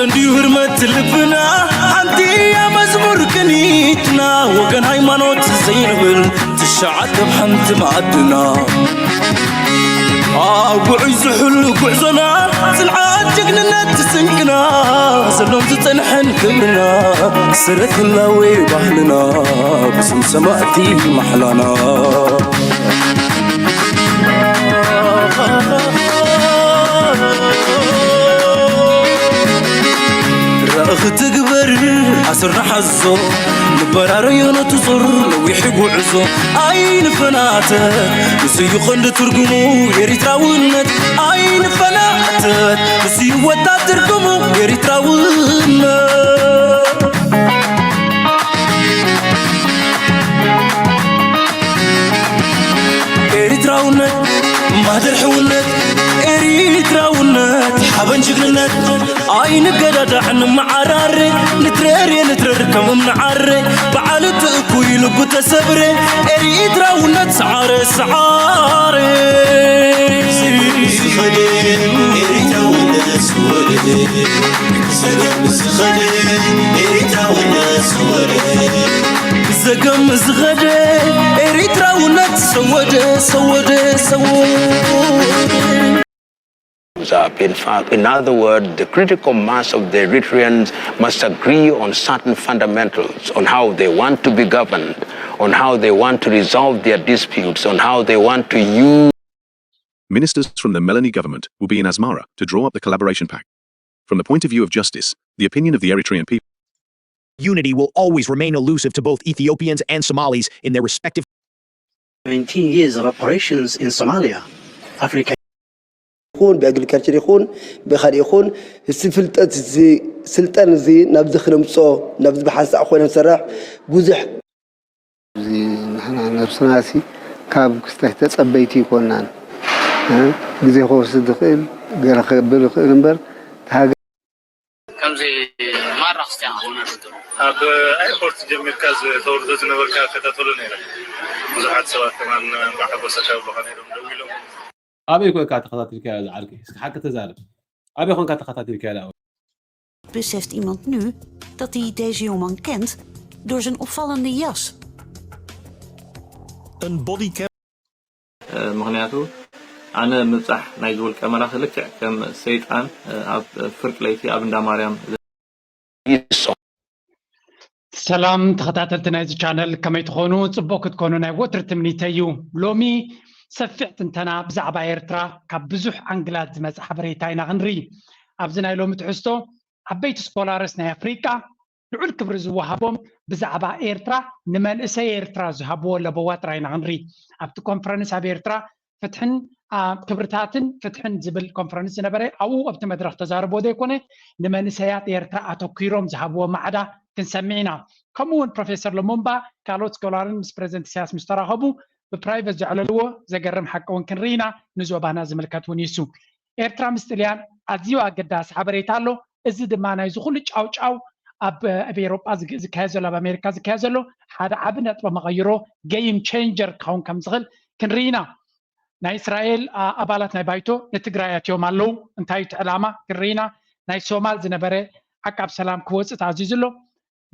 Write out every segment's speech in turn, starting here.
እንዲሁ ህርመት ልብና ሓንቲ እያ መዝሙር ቅኒትና፣ ወገን ሃይማኖት ዘይንብል ትሽዓተ ኣብ ሓንቲ ማዕድና። ኣብ ውዑይ ዝሑል ጉዕዞና ጽንዓት ጅግንነት ስንቅና፣ ዘሎን ዝጸንሐን ክብርና፣ ሰረት ህላዌ ባህልና ብስም ሰማእቲ ማሕላና። ራእኺ ትግበር ኣስርና ሓዞ፣ ንበራረዮ ነቲ ዞር ነዊሕ ጉዕዞ። ኣይንፈናተ፣ ንሱ እዩ ቐንዲ ትርጉሙ ኤሪትራውነት። ኣይንፈናተ፣ ንሱ እዩ ወጣት ትርጉሙ ኤሪትራውነት። ኤሪትራውነት ማህደር ሕውነት፣ ኤሪትራውነት ሓበን ጅግንነት። ኣይንገዳዳዕ ንመዓራረ፣ ንትረር የንትረር ከም እምኒ ዓረ። በዓል እቲ እኩይ ልቡ ተሰብረ፣ ኤሪትራውነት ሰዓረ ሰዓረ። ዝኸደ ኤሪትራውነት ዝወለደ፣ ዝኸደ ኤሪትራውነት ዝወለደ። ዘገም ዝኸደ ኤሪትራውነት ሰወደ ሰወደ ሰወደ። Up. In fact, in other words, the critical mass of the Eritreans must agree on certain fundamentals, on how they want to be governed, on how they want to resolve their disputes, on how they want to use Ministers from the Meloni government will be in Asmara to draw up the collaboration pact. From the point of view of justice, the opinion of the Eritrean people Unity will always remain elusive to both Ethiopians and Somalis in their respective nineteen years of operations in Somalia, Africa. ይኹን ብኣግሪካልቸር ይኹን ብካሊእ ይኹን እዚ ፍልጠት እዚ ስልጠን እዚ ናብዚ ክነምፅኦ ናብዚ ብሓንሳእ ኮይነ ንሰርሕ ብዙሕ እዚ ንሕና ነብስና ሲ ካብ ክስታይ ተጸበይቲ ይኮናን እ ግዜ ክወስድ ዝኽእል ገለ ክብል ይኽእል እምበር እቲ ሃገር ከምዚ ማራ ክስቲያ ኣብ ኤርፖርት ጀሚርካ ተወርዶ ዝነበርካ ከታተሎ ነይረ። ብዙሓት ሰባት ከማን እንኳዕ ሓጎሰካ ይብሉኻ ነይሮም ደዊሎም። ኣበይ ኮንካ ተኸታቲልካያ ዝዓርከይ እስኪ ሓቂ ተዛረብ ኣበይ ኮንካ ተኸታቲልካያ ዝዓርከይ። Beseft iemand nu dat hij deze jongeman kent door zijn opvallende jas? Een bodycam. ምኽንያቱ ኣነ ምብጻሕ ናይዚ ውልቀ መላኺ ልክዕ ከም ሰይጣን ኣብ ፍርቂ ለይቲ ኣብ እንዳ ማርያም ሰላም ተኸታተልቲ ናይዚ ቻነል ከመይ ትኾኑ? ጽቡቕ ክትኮኑ ናይ ወትሪ ትምኒተይ እዩ። ሎሚ ሰፊሕ ትንተና ብዛዕባ ኤርትራ ካብ ብዙሕ ኣንግላት ዝመጽእ ሓበሬታ ኢና ክንርኢ። ኣብዚ ናይ ሎሚ ትሕዝቶ ዓበይቲ ስኮላርስ ናይ ኣፍሪቃ ልዑል ክብሪ ዝወሃቦም ብዛዕባ ኤርትራ ንመንእሰይ ኤርትራ ዝሃብዎ ለበዋ ጥራይ ኢና ክንርኢ። ኣብቲ ኮንፈረንስ ኣብ ኤርትራ ፍትሕን ክብርታትን ፍትሕን ዝብል ኮንፈረንስ ዝነበረ ኣብኡ ኣብቲ መድረኽ ተዛርቦ ዘይኮነ ንመንእሰያት ኤርትራ ኣተኲሮም ዝሃብዎ ማዕዳ ክንሰምዕ ኢና። ከምኡ እውን ፕሮፌሰር ለሞምባ ካልኦት ስኮላርን ምስ ፕሬዚደንት ኢሳያስ ምስ ተራኸቡ ብፕራይቨት ዘዕለልዎ ዘገርም ሓቂ እውን ክንርኢ ኢና። ንዞባና ዝምልከት እውን ይሱ ኤርትራ ምስ ጥልያን ኣዝዩ ኣገዳሲ ሓበሬታ ኣሎ። እዚ ድማ ናይዚ ኩሉ ጫውጫው ኣብ ኣብ ኤሮጳ ዝካየድ ዘሎ ኣብ ኣሜሪካ ዝካየድ ዘሎ ሓደ ዓቢ ነጥቢ መቐይሮ ገይም ቼንጀር ክኸውን ከም ዝኽእል ክንርኢ ኢና። ናይ እስራኤል ኣባላት ናይ ባይቶ ንትግራይ ኣትዮም ኣለዉ። እንታይ እቲ ዕላማ ክንርኢ ኢና። ናይ ሶማል ዝነበረ ዓቃብ ሰላም ክወፅእ ተኣዚዙ ኣሎ።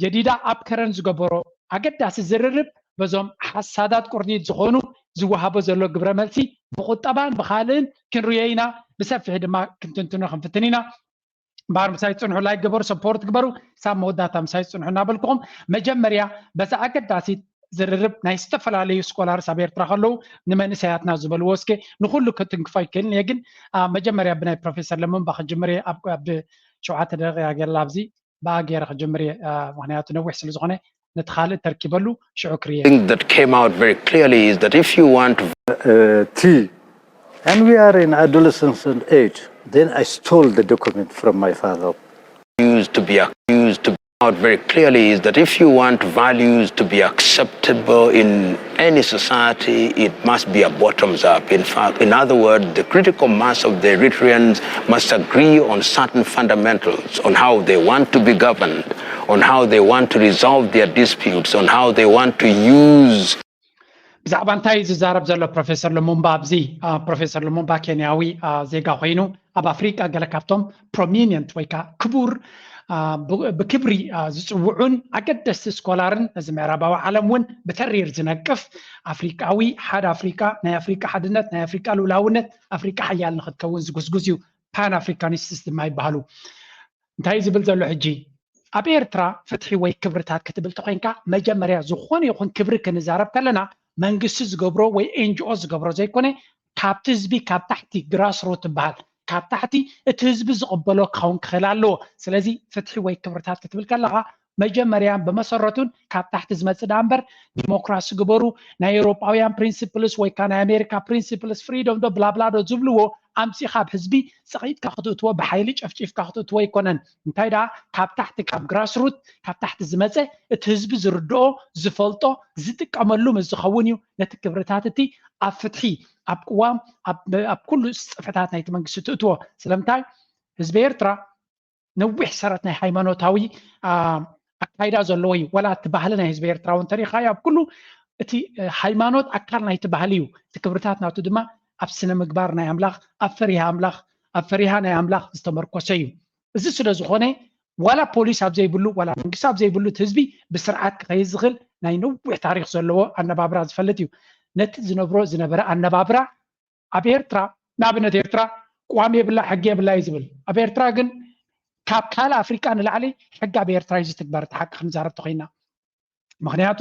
ጀዲዳ ኣብ ከረን ዝገበሮ ኣገዳሲ ዝርርብ በዞም ሓሳዳት ቁርዲድ ዝኾኑ ዝወሃቦ ዘሎ ግብረ መልሲ ብቁጠባን ብኻልእን ክንርእዮ ኢና። ብሰፊሕ ድማ ክንትንትኖ ክንፍትን ኢና። እምበኣር ምሳይ ትፅንሑ ላይክ ግበሩ፣ ሰፖርት ግበሩ፣ ክሳብ መወዳእታ ምሳይ ትፅንሑ እናበልኩኹም መጀመርያ በዛ ኣገዳሲት ዝርርብ ናይ ዝተፈላለዩ ስኮላርስ ኣብ ኤርትራ ከለዉ ንመንእሰያትና ዝበልዎ እስከ ንኩሉ ክትንክፎ ኣይክእልን እየ ግን መጀመርያ ብናይ ፕሮፌሰር ለመንባ ክጅምር እየ ኣብ ሸውዓተ ደቂቃ ገላ ኣብዚ ብኣ ገይረ ክጅምር እየ ምክንያቱ ነዊሕ ስለ ዝኾነ ነቲ ካልእ ተርኪበሉ ሽዑ ክርየ thing that came out very clearly is that if you want to T and we are in adolescence and age then I stole the document from my father used to be accused to out very clearly is that if you want values to be acceptable in any society, it must be a bottoms up. In fact, in other words, the critical mass of the Eritreans must agree on certain fundamentals on how they want to be governed, on how they want to resolve their disputes, on how they want to use ብዛዕባ እንታይ እዩ ዝዛረብ ዘሎ ፕሮፌሰር ሉሙምባ ኣብዚ ፕሮፌሰር ሉሙምባ ኬንያዊ ዜጋ ኮይኑ ኣብ ኣፍሪቃ ገለ ካብቶም ፕሮሚኒንት ወይ ከዓ ክቡር ብክብሪ ዝፅውዑን ኣገደስቲ ስኮላርን ነዚ ምዕራባዊ ዓለም እውን ብተሪር ዝነቅፍ ኣፍሪቃዊ ሓደ ኣፍሪቃ ናይ ኣፍሪቃ ሓድነት ናይ ኣፍሪቃ ልኡላውነት ኣፍሪቃ ሓያል ንክትከውን ዝጉስጉስ እዩ። ፓን ኣፍሪካኒስትስ ድማ ይበሃሉ። እንታይ ዝብል ዘሎ ሕጂ ኣብ ኤርትራ ፍትሒ ወይ ክብርታት ክትብል ተኮይንካ መጀመርያ ዝኾነ ይኹን ክብሪ ክንዛረብ ከለና መንግስቲ ዝገብሮ ወይ ኤንጂኦ ዝገብሮ ዘይኮነ ካብቲ ህዝቢ ካብ ታሕቲ ግራስሩት ትበሃል ካብ ታሕቲ እቲ ህዝቢ ዝቕበሎ ክኸውን ክኽእል ኣለዎ። ስለዚ ፍትሒ ወይ ክብርታት ክትብል ከለኻ መጀመርያን ብመሰረቱን ካብ ታሕቲ ዝመፅእ ዳ እምበር ዲሞክራሲ ግበሩ ናይ ኤውሮጳውያን ፕሪንስፕልስ ወይ ከዓ ናይ ኣሜሪካ ፕሪንስፕልስ ፍሪዶም ዶ ብላብላ ዶ ዝብልዎ ኣምፂኻ ኣብ ህዝቢ ፀቒጥካ ክትእትዎ ብሓይሊ ጨፍጪፍካ ክትእትዎ ኣይኮነን። እንታይ ደኣ ካብ ታሕቲ ካብ ግራስሩት ካብ ታሕቲ ዝመፀ እቲ ህዝቢ ዝርድኦ ዝፈልጦ ዝጥቀመሉ ምስ ዝኸውን እዩ ነቲ ክብርታት እቲ ኣብ ፍትሒ ኣብ ቅዋም ኣብ ኩሉ ፅፍሕታት ናይቲ መንግስቲ ትእትዎ። ስለምንታይ ህዝቢ ኤርትራ ነዊሕ ሰረት ናይ ሃይማኖታዊ ኣካይዳ ዘለዎ እዩ። ዋላ እቲ ባህሊ ናይ ህዝቢ ኤርትራ እውን ተሪኻዮ ኣብ ኩሉ እቲ ሃይማኖት ኣካል ናይቲ ባህሊ እዩ። እቲ ክብርታት ናቱ ድማ ኣብ ስነ ምግባር ናይ ኣምላኽ ኣብ ፈሪሃ ኣምላኽ ኣብ ፈሪሃ ናይ ኣምላኽ ዝተመርኮሰ እዩ። እዚ ስለ ዝኾነ ዋላ ፖሊስ ኣብ ዘይብሉ ዋላ መንግስቲ ኣብ ዘይብሉ እቲ ህዝቢ ብስርዓት ክኸይድ ዝኽእል ናይ ነዊሕ ታሪክ ዘለዎ ኣነባብራ ዝፈልጥ እዩ። ነቲ ዝነብሮ ዝነበረ ኣነባብራ ኣብ ኤርትራ ንኣብነት ኤርትራ ቅዋም የብላ ሕጊ የብላ እዩ ዝብል። ኣብ ኤርትራ ግን ካብ ካልእ ኣፍሪቃ ንላዕሊ ሕጊ ኣብ ኤርትራ እዩ ዝትግበር። እቲ ሓቂ ክንዛረብ ተኮይና ምክንያቱ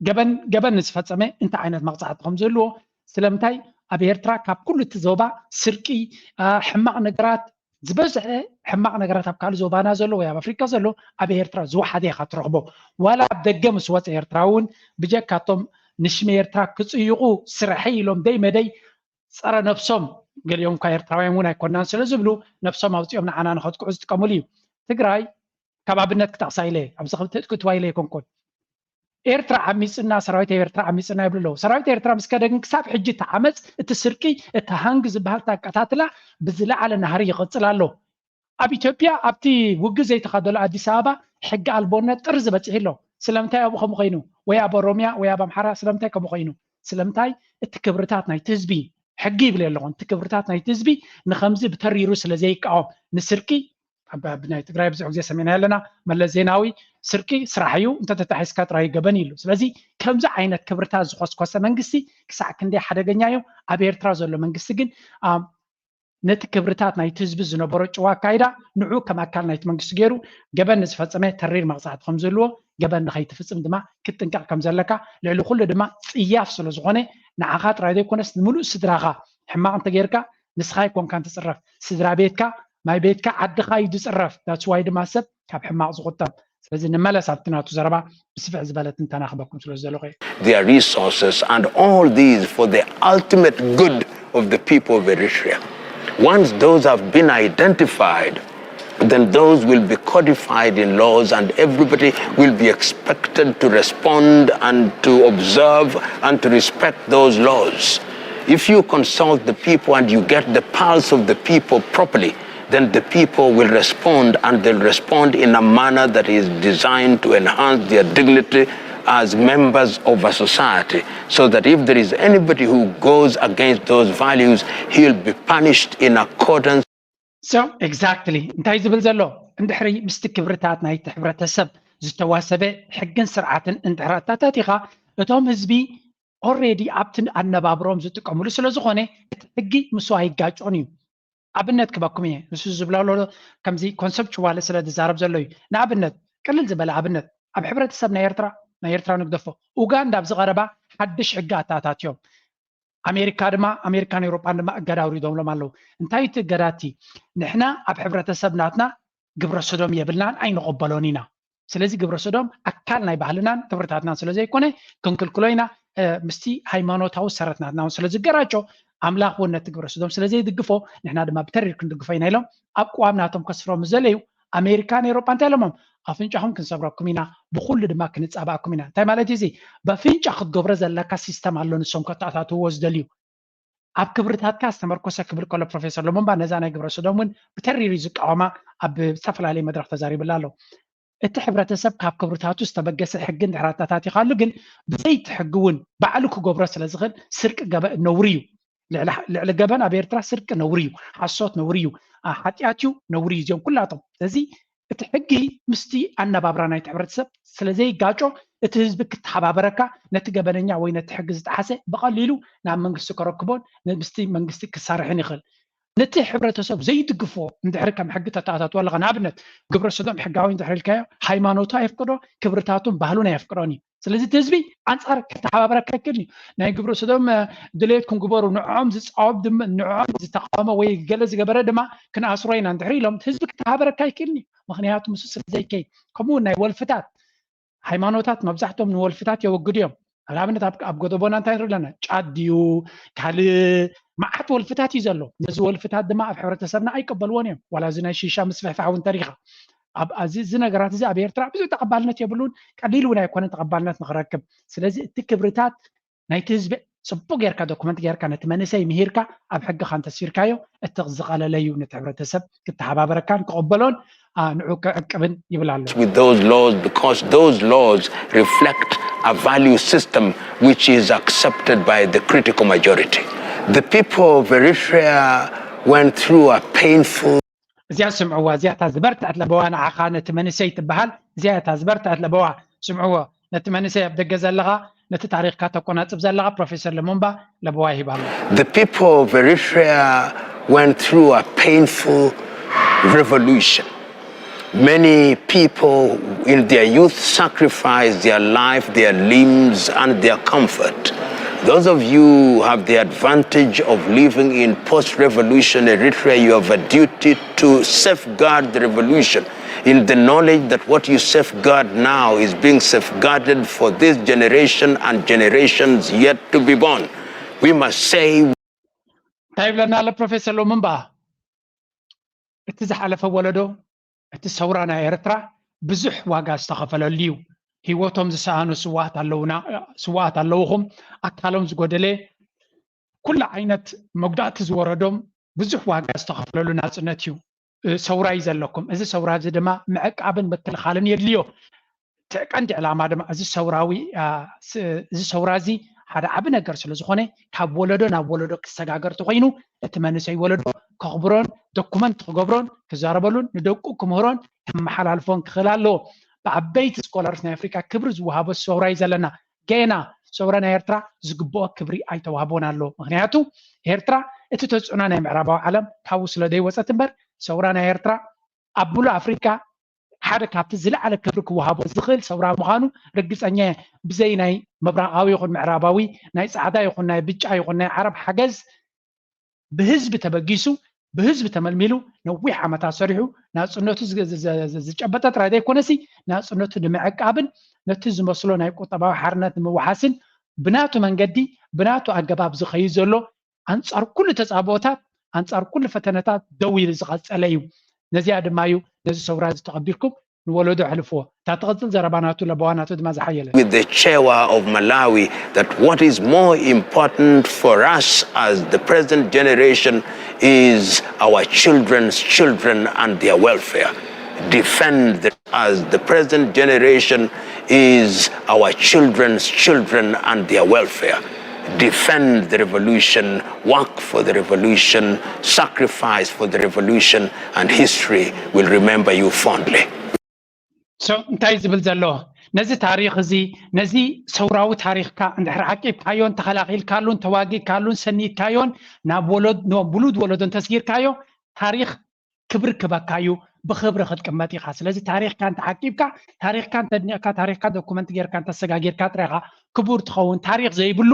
ገበን ገበን ንዝፈፀመ እንታይ ዓይነት መቕፃዕቲ ከም ዝህልዎ ስለምንታይ ኣብ ኤርትራ ካብ ኩሉ እቲ ዞባ ስርቂ ሕማቕ ነገራት ዝበዝሐ ሕማቕ ነገራት ኣብ ካልእ ዞባና ዘሎ ወይ ኣብ ኣፍሪካ ዘሎ ኣብ ኤርትራ ዝወሓደ ኢኻ ትረኽቦ። ዋላ ኣብ ደገ ምስ ወፀ ኤርትራ እውን ብጀካቶም ንሽመ ኤርትራ ክፅይቑ ስርሐይ ኢሎም ደይ መደይ ፀረ ነብሶም ገሊኦም እኳ ኤርትራውያን እውን ኣይኮናን ስለ ዝብሉ ነብሶም ኣውፂኦም ንዓና ንኸጥቅዑ ዝጥቀሙሉ እዩ። ትግራይ ካብ ኣብነት ክጠቕሳ ኢለ ኣብዚ ክልተ ክትዋ ኢለ ኣይኮንኩን። ኤርትራ ዓሚፅና ሰራዊት ኤርትራ ዓሚፅና ይብሉ ኣለዉ። ሰራዊት ኤርትራ ምስ ከደ ግን ክሳብ ሕጂ እቲ ዓመፅ እቲ ስርቂ እቲ ሃንግ ዝበሃል ኣቀታትላ ብዝለዓለ ናህሪ ይቕፅል ኣሎ። ኣብ ኢትዮጵያ ኣብቲ ውግእ ዘይተኻደሉ ኣዲስ ኣበባ ሕጊ ኣልቦነት ጥርዚ በፂሑ ኣሎ። ስለምንታይ ኣብኡ ከምኡ ኮይኑ ወይ ኣብ ኦሮሚያ ወይ ኣብ ኣምሓራ ስለምንታይ ከምኡ ኮይኑ? ስለምንታይ እቲ ክብርታት ናይቲ ህዝቢ ሕጊ ይብል ኣለኹን እቲ ክብርታት ናይቲ ህዝቢ ንከምዚ ብተሪሩ ስለ ዘይቃወም ንስርቂ ብናይ ትግራይ ብዙሕ ግዜ ሰሚና ኣለና መለስ ዜናዊ ስርቂ ስራሕ እዩ እንተተታሒዝካ ጥራይ ገበን ኢሉ። ስለዚ ከምዚ ዓይነት ክብርታት ዝኮስኮሰ መንግስቲ ክሳዕ ክንደይ ሓደገኛ እዩ። ኣብ ኤርትራ ዘሎ መንግስቲ ግን ነቲ ክብርታት ናይቲ ህዝቢ ዝነበሮ ጭዋ ኣካይዳ ንዑ ከም ኣካል ናይቲ መንግስቲ ገይሩ ገበን ንዝፈፀመ ተሪር መቕፃዕቲ ከም ዝህልዎ ገበን ንኸይትፍፅም ድማ ክትጥንቀቕ ከም ዘለካ ልዕሊ ኩሉ ድማ ፅያፍ ስለ ዝኾነ ንዓኻ ጥራይ ዘይኮነስ ንምሉእ ስድራኻ ሕማቕ እንተገይርካ ንስኻ ኣይኮንካን ትፅረፍ ስድራ ቤትካ ማይ ቤትካ ዓድኻ እዩ ዝፅረፍ that's why ድማ ሰብ ካብ ሕማቕ ዝቁጠብ ስለዚ ንመለስ ኣብቲ ናቱ ዘረባ ብስፍሕ ዝበለ ትንተና ክበኩም ስለ ዝደለኹ እየ their resources and all these for the ultimate good of the people of Eritrea. Once those have been identified, then those will be codified in laws and everybody will be expected to respond and to observe and to respect those laws. If you consult the people and you get the pulse of the people properly, then the people will respond and they'll respond in a manner that is designed to enhance their dignity as members of a society, so that if there is anybody who goes against those values, he'll be punished in accordance. So exactly እንታይ ዝብል ዘሎ እንድሕሪ ምስቲ ክብርታት ናይቲ ሕብረተሰብ ዝተዋሰበ ሕግን ስርዓትን እንድሕር ኣታታቲኻ እቶም ህዝቢ already ኣብቲ ኣነባብሮም ዝጥቀምሉ ስለ ዝኾነ እቲ ሕጊ ምስኡ ኣይጋጮን እዩ። ኣብነት ክበኩም እየ ንሱ ዝብላ ኣሎ ከምዚ conceptual ስለ ዝዛረብ ዘሎ እዩ። ንኣብነት ቅልል ዝበለ ኣብነት ኣብ ሕብረተሰብ ናይ ኤርትራ ናይ ኤርትራ ንግደፎ ኡጋንዳ ኣብዚ ቀረባ ሓድሽ ሕጊ ኣተኣታትዮም። ኣሜሪካ ድማ ኣሜሪካን ኤውሮጳን ድማ እገዳ ኣውሪዶምሎም ኣለዉ። እንታይ እቲ እገዳ እቲ ንሕና ኣብ ሕብረተሰብ ናትና ግብረ ሰዶም የብልናን ኣይንቕበሎን ኢና። ስለዚ ግብረ ሰዶም ኣካል ናይ ባህልናን ክብርታትናን ስለ ዘይኮነ ክንክልክሎ ኢና። ምስቲ ሃይማኖታዊ ሰረት ናትና እውን ስለ ዝገራጮ ኣምላኽ እውን ነቲ ግብረ ሰዶም ስለ ዘይድግፎ ንሕና ድማ ብተሪር ክንድግፎ ኢና ኢሎም ኣብ ቅዋም ናቶም ከስፍሮም ዝደለዩ ኣሜሪካን ኤውሮጳ እንታይ ኢሎሞም ኣፍንጫኹም ክንሰብረኩም ኢና ብኩሉ ድማ ክንፃባእኩም ኢና እንታይ ማለት እዩ እዚ በፍንጫ ክትገብሮ ዘለካ ሲስተም ኣሎ ንሶም ከተኣታትውዎ ዝደልዩ ኣብ ክብርታትካ ዝተመርኮሰ ክብል ከሎ ፕሮፌሰር ሉሙምባ ነዛ ናይ ግብረ ሰዶም እውን ብተሪር እዩ ዝቃወማ ኣብ ዝተፈላለየ መድረክ ተዛሪብላ ኣሎ እቲ ሕብረተሰብ ካብ ክብርታቱ ዝተበገሰ ሕጊ እንድሕር ኣተኣታቲኻሉ ግን ብዘይቲ ሕጊ እውን ባዕሉ ክገብሮ ስለ ዝኽእል ስርቂ ገበእ ነውሪ እዩ ልዕሊ ገበን ኣብ ኤርትራ ስርቂ ነውሪ እዩ፣ ሓሶት ነውሪ እዩ፣ ሓጢኣት እዩ፣ ነውሪ እዩ እዚኦም ኩላቶም። ስለዚ እቲ ሕጊ ምስቲ ኣነባብራ ናይቲ ሕብረተሰብ ስለዘይጋጮ እቲ ህዝቢ ክተሓባበረካ ነቲ ገበነኛ ወይ ነቲ ሕጊ ዝጠሓሰ ብቐሊሉ ናብ መንግስቲ ከረክቦን ምስቲ መንግስቲ ክሳርሕን ይኽእል። ነቲ ሕብረተሰብ ዘይድግፎ እንድሕሪ ከም ሕጊ ተተኣታትዎ ኣለኻ፣ ንኣብነት ግብረ ሰዶም ሕጋዊ እንድሕሪ ኢልካዮ ሃይማኖቱ ኣየፍቅዶ፣ ክብርታቱን ባህሉን ኣየፍቅዶን እዩ። ስለዚ እቲ ህዝቢ ኣንጻር ክተሓባበረካ ኣይክእልን እዩ። ናይ ግብረ ሰዶም ድሌትኩም ግበሩ፣ ንዕኦም ዝጻወብ ድማ ንዕኦም ዝተቃወመ ወይ ገለ ዝገበረ ድማ ክንኣስሮ ኢና እንድሕሪ ኢሎም ህዝቢ ክተሓባበረካ ኣይክእልን እዩ። ምክንያቱ ምስ ስለ ዘይከይድ ከምኡ ናይ ወልፍታት ሃይማኖታት መብዛሕትኦም ንወልፍታት የወግዱ እዮም። ንኣብነት ኣብ ጎደቦና እንታይ ንርኢ ኣለና? ጫት ድዩ ካልእ መዓት ወልፍታት እዩ ዘሎ። ነዚ ወልፍታት ድማ ኣብ ሕብረተሰብና ኣይቀበልዎን እዮም። ዋላ እዚ ናይ ሺሻ ምስፍሕፋሕ እውን ተሪኻ ኣብዚ እዚ ነገራት እዚ ኣብ ኤርትራ ብዙሕ ተቐባልነት የብሉን። ቀሊል እውን ኣይኮነን ተቐባልነት ንክረክብ። ስለዚ እቲ ክብርታት ናይቲ ህዝቢ ጽቡቅ ጌርካ ዶኩመንት ጌርካ ነቲ መንእሰይ ምሂርካ ኣብ ሕግኻ እንተስፊርካዮ እቲ ዝቐለለ እዩ። ነቲ ሕብረተሰብ ክተሓባበረካን ክቕበሎን ንዑ ክዕቅብን ይብል ኣሎ። With those laws, because those laws reflect a value system which is accepted by the critical majority. The people of Eritrea went through a painful እዚኣ ስምዕዋ፣ እዚኣ እታ ዝበርትዐት ለበዋ ንዓኻ ነቲ መንእሰይ ትበሃል። እዚኣ እታ ዝበርትዐት ለበዋ ስምዕዎ። ነቲ መንእሰይ ኣብ ደገ ዘለኻ ነቲ ታሪኽካ ተቆናጽብ ዘለኻ ፕሮፌሰር ለሙምባ ለበዋ ይህብ ኣሎ። The people of Eritrea went through a painful revolution. Many people in their youth sacrificed their life, their limbs, and their comfort. Those of you who have the advantage of living in post-revolution Eritrea, you have a duty to safeguard the revolution in the knowledge that what you safeguard now is being safeguarded for this generation and generations yet to be born. We must say እንታይ ይብለና ኣሎ ፕሮፌሰር ሎምንባ? እቲ ዝሓለፈ ወለዶ፣ እቲ ሰውራ ናይ ኤርትራ ብዙሕ ዋጋ ዝተኸፈለሉ እዩ። ህይወቶም ዝሰኣኑ ስዋኣት ኣለውና፣ ስዋኣት ኣለውኹም፣ ኣካሎም ዝጎደለ፣ ኩሉ ዓይነት መጉዳእቲ ዝወረዶም ብዙሕ ዋጋ ዝተኸፈለሉ ናጽነት እዩ። ሰውራ እዩ ዘለኩም። እዚ ሰውራ እዚ ድማ ምዕቃብን ምክልኻልን የድልዮ። እቲ ቀንዲ ዕላማ ድማ እዚ ሰውራዊ እዚ ሰውራ እዚ ሓደ ዓቢ ነገር ስለ ዝኾነ ካብ ወለዶ ናብ ወለዶ ክሰጋገር ተኾይኑ እቲ መንእሰይ ወለዶ ከኽብሮን ዶኩመንት ክገብሮን ክዛረበሉን ንደቁ ክምህሮን ከመሓላልፎን ክኽእል ኣለዎ። ብዓበይቲ ስኮላርስ ናይ ኣፍሪካ ክብሪ ዝወሃቦ ሰውራ እዩ ዘለና። ገና ሰውራ ናይ ኤርትራ ዝግብኦ ክብሪ ኣይተዋህቦን ኣሎ። ምክንያቱ ኤርትራ እቲ ተፅዕኖ ናይ ምዕራባዊ ዓለም ካብኡ ስለ ዘይወፀት እምበር ሰውራ ናይ ኤርትራ ኣብ ሙሉእ ኣፍሪካ ሓደ ካብቲ ዝለዓለ ክብሪ ክወሃቦ ዝኽእል ሰውራ ምዃኑ ርግፀኛ እየ። ብዘይ ናይ ምብራቓዊ ይኹን ምዕራባዊ፣ ናይ ፃዕዳ ይኹን ናይ ብጫ ይኹን ናይ ዓረብ ሓገዝ ብህዝቢ ተበጊሱ ብህዝቢ ተመልሚሉ ነዊሕ ዓመታት ሰሪሑ ናፅነቱ ዝጨበጠ ጥራይ ዘይኮነሲ ናፅነቱ ንምዕቃብን ነቲ ዝመስሎ ናይ ቁጠባዊ ሓርነት ንምውሓስን ብናቱ መንገዲ ብናቱ ኣገባብ ዝኸይድ ዘሎ ኣንጻር ኩሉ ተጻብኦታት ኣንጻር ኩሉ ፈተነታት ደው ኢሉ ዝቐጸለ እዩ። ነዚኣ ድማ እዩ ነዚ ሰውራ እዚ ተቐቢልኩም ንወለዶ ኣሕልፍዎ። እታ ትቕጽል ዘረባ ናቱ ለበዋ ናቱ ድማ ዝሓየለ። With the Chewa of Malawi that what is more important for us as the present generation is our children's children and their welfare. Defend the, as the present generation is our children's children and their welfare. Defend the revolution, work for the revolution, sacrifice for the revolution, and history will remember you fondly. So እንታይ ዝብል ዘሎ ነዚ ታሪኽ እዚ ነዚ ሰውራዊ ታሪኽካ እንድሕር ዓቂብካዮን ተኸላኺልካሉን ተዋጊእካሉን ሰኒድካዮን ናብ ወለድ ውሉድ ወለዶ እንተስጊርካዮ ታሪኽ ክብሪ ክበካ እዩ ብክብሪ ክትቅመጥ ኢኻ ስለዚ ታሪኽካ እንተዓቂብካ ታሪኽካ እንተድኒቕካ ታሪኽካ ዶኩመንት ጌርካ እንተሰጋጊርካ ጥራኻ ክቡር ትኸውን ታሪኽ ዘይብሉ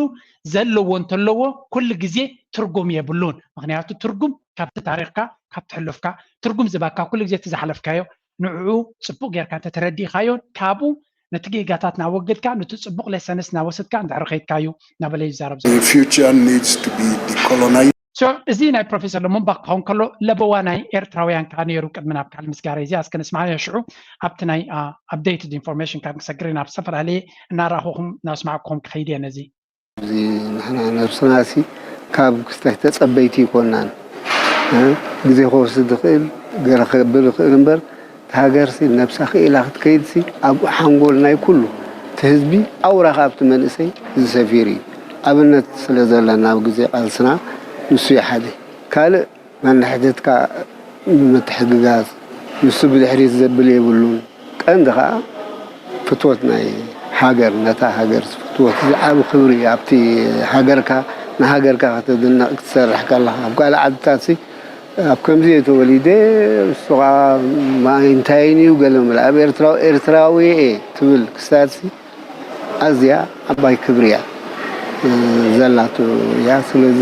ዘለዎ እንተለዎ ኩሉ ግዜ ትርጉም የብሉን ምክንያቱ ትርጉም ካብቲ ታሪኽካ ካብቲ ሕሉፍካ ትርጉም ዝበካ ኩሉ ግዜ እቲ ዝሓለፍካዮ ንዕኡ ጽቡቕ ጌርካ እንተተረዲእካዮን ካብኡ ነቲ ጌጋታት ናወገድካ ነቲ ጽቡቕ ሌሰንስ ናወሰድካ እንድሕር ኸይድካዩ ናበለ ይዛረብ ዘሎ። እዚ ናይ ፕሮፌሰር ለሞንባክ ክኸውን ከሎ ለበዋ ናይ ኤርትራውያን ከዓ ነይሩ ቅድሚ ናብ ካል ምስጋር እዚ ኣስከ ንስማዕ ሽዑ ኣብቲ ናይ ኣፕዴትድ ኢንፎርሜሽን ካብ ክሰግር ናብ ዝተፈላለየ እናረኣኹኹም እናስማዕኩኹም ክኸይድ እየ ነዚ እዚ ንሕና ነብስናሲ ካብ ክስተት ተጸበይቲ ይኮናን ግዜ ክወስድ ይኽእል ገለ ክገብር ይኽእል እምበር እቲ ሃገርሲ ነብሳ ክኢላ ክትከይድሲ ኣብ ሓንጎል ናይ ኩሉ እቲ ህዝቢ ኣውራ ከኣ ኣብቲ መንእሰይ እዚ ሰፊሩ እዩ ኣብነት ስለ ዘለና ኣብ ግዜ ቃልስና ንሱ እዩ ሓደ። ካልእ ነንሕድሕድካ ንምትሕግጋዝ ንሱ ብድሕሪት ዘብል የብሉን። ቀንዲ ከዓ ፍትወት ናይ ሃገር፣ ነታ ሃገር ፍትወት ዝዓብ ክብሪ እዩ። ኣብቲ ሃገርካ ንሃገርካ ከተድንቕ ክትሰርሕ ከለኻ ኣብ ካልእ ዓድታት ኣብ ከምዚ እየ ተወሊደ፣ እሱ ከዓ ማይ እንታይን እዩ ገለ ምለ ኣብ ኤርትራዊ ኤርትራዊ እየ ትብል ክሳትሲ ኣዝያ ዓባይ ክብሪ እያ ዘላቶ እያ። ስለዚ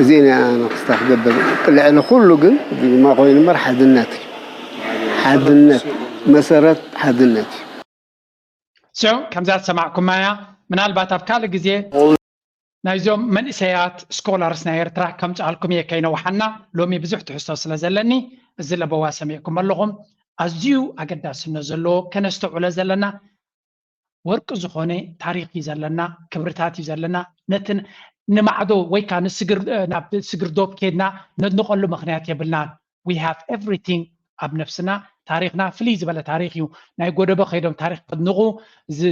እዚኤን እያ ንክስታ ክገብር። ልዕሊ ኩሉ ግን ድማ ኮይኑ እምበር ሓድነት እዩ። ሓድነት መሰረት ሓድነት እዩ። So ከምዛ ዝሰማዕኩማያ ምናልባት ኣብ ካልእ ግዜ ናይዞም መንእሰያት ስኮላርስ ናይ ኤርትራ ከምፅኣልኩም እየ ከይነውሓና። ሎሚ ብዙሕ ትሕዝቶ ስለ ዘለኒ እዚ ለበዋ ሰሚዕኩም ኣለኹም። ኣዝዩ ኣገዳስነት ዘለዎ ከነስተውዕሎ ዘለና ወርቂ ዝኾነ ታሪኽ እዩ ዘለና፣ ክብርታት እዩ ዘለና። ነቲ ንማዕዶ ወይ ከዓ ናብ ስግር ዶብ ከድና ነድንቐሉ ምኽንያት የብልናን። We have everything ኣብ ነፍስና። ታሪኽና ፍልይ ዝበለ ታሪኽ እዩ። ናይ ጎደቦ ከይዶም ታሪኽ ከድንቑ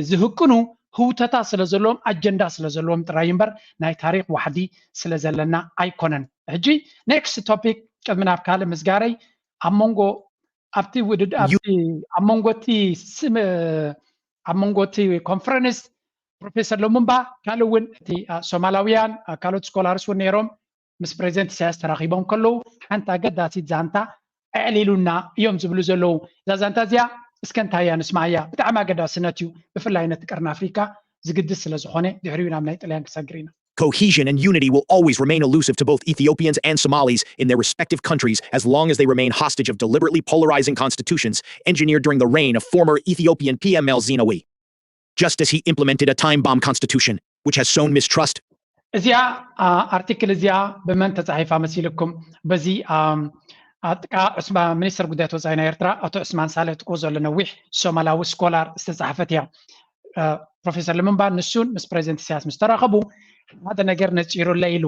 ዝህቅኑ ህውተታ ስለ ዘለዎም ኣጀንዳ ስለ ዘለዎም ጥራይ እምበር ናይ ታሪኽ ዋሕዲ ስለ ዘለና ኣይኮነን። ሕጂ next topic ቅድሚ ናብ ካልእ ምስጋረይ ኣብ መንጎ ኣብቲ ውድድ ኣብቲ ኣብ መንጎ እቲ ስም ኣብ መንጎ እቲ ኮንፈረንስ ፕሮፌሰር ሎሙምባ ካልእ እውን እቲ ሶማላውያን ካልኦት ስኮላርስ እውን ነይሮም ምስ ፕሬዚደንት ኢሳያስ ተራኺቦም ከለዉ ሓንቲ ኣገዳሲት ዛንታ ኣዕሊሉና እዮም ዝብሉ ዘለዉ። እዛ ዛንታ እዚኣ እስከ እንታይ እያ ንስማዓያ። ብጣዕሚ ኣገዳስነት እዩ፣ ብፍላይ ነቲ ቀርኒ ኣፍሪካ ዝግድስ ስለ ዝኾነ። ድሕሪኡ ናብ ናይ ጥልያን ክሰግር ኢና። Cohesion and unity will always remain elusive to both Ethiopians and Somalis in their respective countries as long as they remain hostage of deliberately polarizing constitutions engineered during the reign of former Ethiopian P M Meles Zenawi. Just as he implemented a time bomb constitution, which has sown mistrust, እዚኣ ኣርቲክል እዚኣ ብመን ተፃሒፋ መሲልኩም? በዚ ኣጥቃ ሚኒስትር ጉዳያት ወፃኢ ናይ ኤርትራ ኣቶ ዑስማን ሳልሕ ጥቁ ዘሎ ነዊሕ ሶማላዊ ስኮላር ዝተፃሓፈት እያ። ፕሮፌሰር ልምንባር ንሱን ምስ ፕሬዚደንት ኢሳያስ ምስ ተራኸቡ ሓደ ነገር ነፂሩለ ኢሉ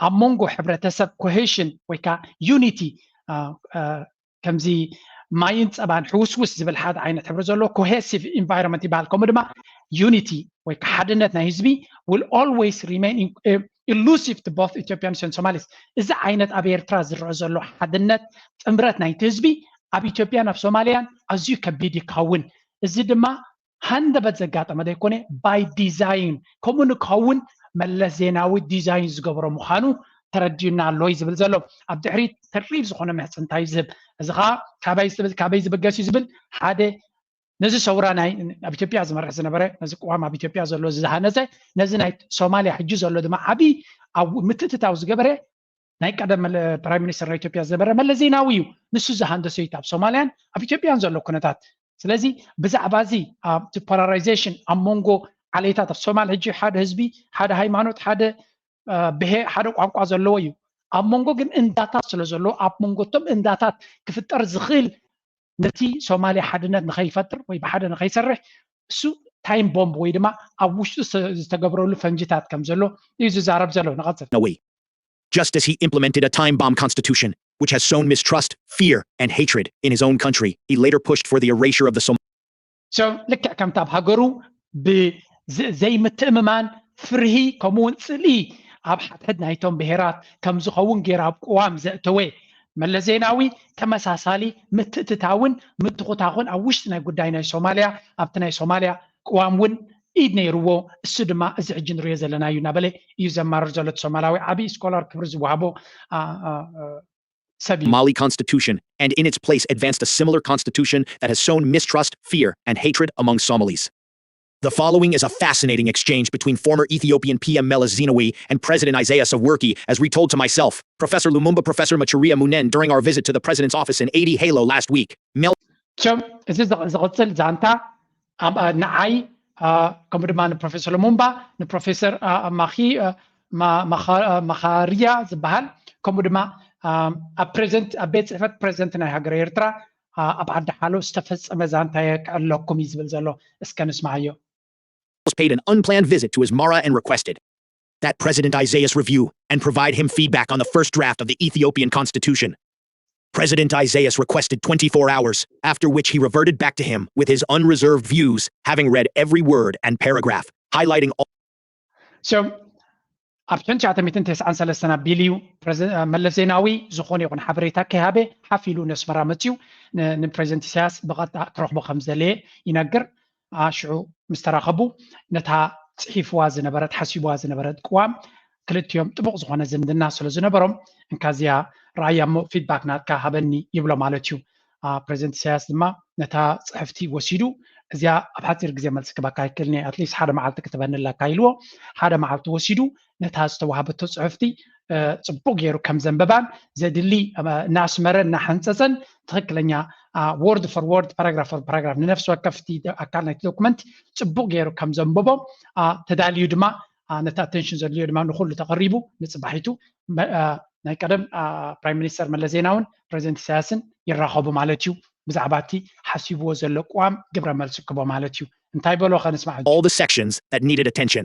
ኣብ መንጎ ሕብረተሰብ ኮሄሽን ወይ ከዓ ዩኒቲ ከምዚ ማይን ፀባን ሕውስውስ ዝብል ሓደ ዓይነት ሕብሪ ዘለዎ cohesive environment ይበሃል። ከምኡ ድማ unity ወይ ከዓ ሓድነት ናይ ህዝቢ will always remain elusive to both Ethiopians and Somalis። እዚ ዓይነት ኣብ ኤርትራ ዝረአ ዘሎ ሓድነት ጥምረት ናይቲ ህዝቢ ኣብ ኢትዮጵያን ኣብ ሶማልያን ኣዝዩ ከቢድ ይኸውን። እዚ ድማ ሃንደበት ዘጋጠመ ዘይኮነ by design ከምኡ ንክኸውን መለስ ዜናዊ ዲዛይን ዝገበሮ ምዃኑ ተረዲኡና ኣሎ እዩ ዝብል ዘሎ። ኣብ ድሕሪት ተሪር ዝኾነ ምሕፅንታ እዩ ዝህብ። እዚ ከዓ ካበይ ዝብል ካበይ ዝብገስ እዩ ዝብል ሓደ ነዚ ሰውራ ናይ ኣብ ኢትዮጵያ ዝመርሕ ዝነበረ ነዚ ቅዋም ኣብ ኢትዮጵያ ዘሎ ዝሃነፀ ነዚ ናይ ሶማልያ ሕጂ ዘሎ ድማ ዓብዪ ኣብ ምትእትታው ዝገበረ ናይ ቀደም ፕራይም ሚኒስተር ናይ ኢትዮጵያ ዝነበረ መለስ ዜናዊ እዩ። ንሱ ዝሃንደሶ እዩ ኣብ ሶማልያን ኣብ ኢትዮጵያን ዘሎ ኩነታት። ስለዚ ብዛዕባ እዚ ኣብቲ ፖላራይዜሽን ኣብ መንጎ ዓሌታት ኣብ ሶማል ሕጂ ሓደ ህዝቢ ሓደ ሃይማኖት ሓደ ብሄ ሓደ ቋንቋ ዘለዎ እዩ። ኣብ መንጎ ግን እንዳታት ስለ ዘለዎ ኣብ መንጎ እቶም እንዳታት ክፍጠር ዝኽእል ነቲ ሶማልያ ሓድነት ንኸይፈጥር ወይ ብሓደ ንኸይሰርሕ እሱ ታይም ቦምብ ወይ ድማ ኣብ ውሽጡ ዝተገብረሉ ፈንጅታት ከም ዘሎ እዩ ዝዛረብ ዘሎ። ንቐፅል። No way. Just as he implemented a time bomb constitution, which has sown mistrust, fear, and hatred in his own country, he later pushed for the erasure of the Som- So ልክዕ ከምቲ ኣብ ሃገሩ ብዘይምትእምማን ፍርሂ ከምኡውን ፅልኢ ኣብ ሓድሕድ ናይቶም ብሄራት ከም ዝኸውን ገይሩ ኣብ ቅዋም ዘእተወ መለስ ዜናዊ ተመሳሳሊ ምትእትታውን ምትኹታኹን ኣብ ውሽጢ ናይ ጉዳይ ናይ ሶማልያ ኣብቲ ናይ ሶማልያ ቅዋም እውን ኢድ ነይርዎ። እሱ ድማ እዚ ሕጂ ንሪኦ ዘለና እዩ እናበለ እዩ ዘማርር ዘሎ እቲ ሶማላዊ ዓብዪ ስኮላር ክብሪ ዝወሃቦ ሰብ እዩ። Somali constitution and in its place advanced a similar constitution that has sown mistrust, fear, and hatred among Somalis. The following is a fascinating exchange between former Ethiopian P M Meles Zenawi and President Isaias Afwerki, as retold to myself, Professor Lumumba, Professor Macharia Munene during our visit to the president's office in Adi Halo last week. Mel- So እዚ ዝቕፅል ዛንታ ንዓይ ከምኡ ድማ ንፕሮፌሰር ሉሙምባ ንፕሮፌሰር መኻርያ ዝበሃል ከምኡ ድማ ኣብ ፕሬዚደንት ኣብ ቤት ፅሕፈት ፕሬዚደንት ናይ ሃገር ኤርትራ ኣብ ዓዲ ሓሎ ዝተፈፀመ ዛንታ የክዕለኩም እዩ ዝብል ዘሎ። እስከ ንስማዓዮ። Paid an unplanned visit to Asmara and requested that President Isaias review and provide him feedback on the first draft of the Ethiopian constitution. President Isaias requested twenty-four hours, after which he reverted back to him with his unreserved views, having read every word and paragraph, highlighting all. So, ኣብ ሽሕን ትሽዓተ ሚእትን ተስዓን ሰለስተን ኣቢሉ እዩ መለስ ዜናዊ ዝኾነ ይኹን ሓበሬታ ከይሃበ ሓፍ ኢሉ ነስመራ መፅዩ ንፕሬዚደንት ኢሳያስ ብቐጥታ ክረኽቦ ከም ዝደለየ ይነግር። ሽዑ ምስ ተራኸቡ ነታ ፅሒፍዋ ዝነበረት ሓሲብዋ ዝነበረት ቅዋም ክልቲኦም ጥቡቕ ዝኾነ ዝምድና ስለ ዝነበሮም እንካዚያ ረኣያ እሞ ፊድባክ ናትካ ሃበኒ ይብሎ ማለት እዩ። ፕሬዚደንት ኢሳያስ ድማ ነታ ፅሕፍቲ ወሲዱ እዚኣ ኣብ ሓፂር ግዜ መልሲ ክበካ ይክእልኒ ኣትሊስት ሓደ መዓልቲ ክትበኒ ኣለካ ኢልዎ። ሓደ መዓልቲ ወሲዱ ነታ ዝተዋሃበቶ ፅሕፍቲ ፅቡቅ ገይሩ ከም ዘንበባን ዘድሊ እናስመረ እናሓንፀፀን ትክክለኛ word for word paragraph for paragraph ንነፍሲ ወከፍቲ ኣካል ናይቲ ዶኩመንት ፅቡቅ ገይሩ ከም ዘንበቦ ተዳልዩ ድማ ነቲ ኣቴንሽን ዘድልዮ ድማ ንኩሉ ተቐሪቡ ንፅባሒቱ ናይ ቀደም ፕራይም ሚኒስተር መለስ ዜናውን ፕሬዚደንት ኢሳያስን ይራኸቡ ማለት እዩ። ብዛዕባ እቲ ሓሲብዎ ዘሎ ቅዋም ግብረ መልሲ ክቦ ማለት እዩ። እንታይ በሎ ከንስማዕ። All the sections that needed attention.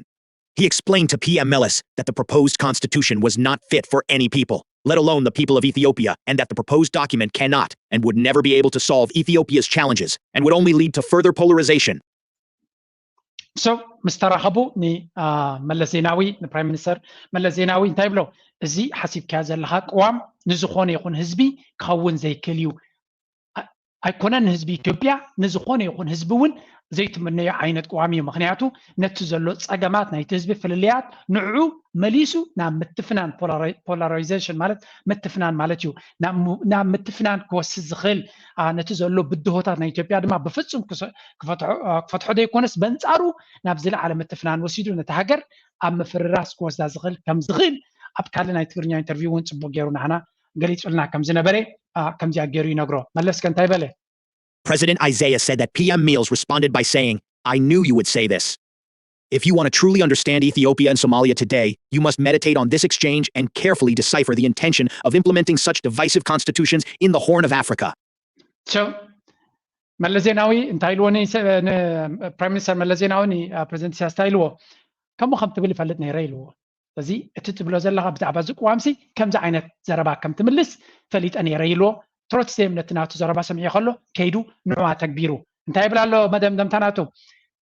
He explained to P M Meles that the proposed constitution was not fit for any people, let alone the people of Ethiopia, and that the proposed document cannot and would never be able to solve Ethiopia's challenges and would only lead to further polarization. So ምስ ተራኸቡ ንመለስ ዜናዊ ንፕራይም ሚኒስተር መለስ ዜናዊ እንታይ ብሎ፣ እዚ ሓሲብካዮ ዘለኻ ቅዋም ንዝኾነ ይኹን ህዝቢ ክኸውን ዘይክእል እዩ። ኣይኮነን ንህዝቢ ኢትዮጵያ ንዝኾነ ይኹን ህዝቢ እውን ዘይትምነዮ ዓይነት ቅዋም እዩ። ምክንያቱ ነቲ ዘሎ ፀገማት ናይቲ ህዝቢ ፍልልያት ንዕኡ መሊሱ ናብ ምትፍናን ፖላራይዜሽን ማለት ምትፍናን ማለት እዩ። ናብ ምትፍናን ክወስድ ዝኽእል ነቲ ዘሎ ብድሆታት ናይ ኢትዮጵያ ድማ ብፍፁም ክፈትሖ ዘይኮነስ በንፃሩ ናብ ዝለዓለ ምትፍናን ወሲዱ ነቲ ሃገር ኣብ ምፍርራስ ክወስዳ ዝኽእል ከም ዝኽእል ኣብ ካልእ ናይ ትግርኛ ኢንተርቪው እውን ፅቡቅ ገይሩ ንዓና ገሊፁልና ከም ዝነበረ ከምዚኣ ገይሩ ይነግሮ። መለስከ እንታይ በለ? President Isaiah said that P M Meles responded by saying, I knew you would say this. If you want to truly understand Ethiopia and Somalia today, you must meditate on this exchange and carefully decipher the intention of implementing such divisive constitutions in the Horn of Africa. So መለስ ዜናዊ እንታይ ኢልዎ ፕራይም ሚኒስተር መለስ ዜናዊ ንፕሬዚደንት ኢሳያስ እንታይ ኢልዎ? ከምኡ ከም ትብል ይፈልጥ ነይረ ኢልዎ። ስለዚ እቲ ትብሎ ዘለኻ ብዛዕባ እዚ ቅዋምሲ ከምዚ ዓይነት ዘረባ ከም ትምልስ ፈሊጠ ነይረ ኢልዎ። ትሮትስቴም ነቲ ናቱ ዘረባ ሰሚዑ ከሎ ከይዱ ንዑ ኣተግቢሩ እንታይ ይብል ኣሎ? መደምደምታ ናቱ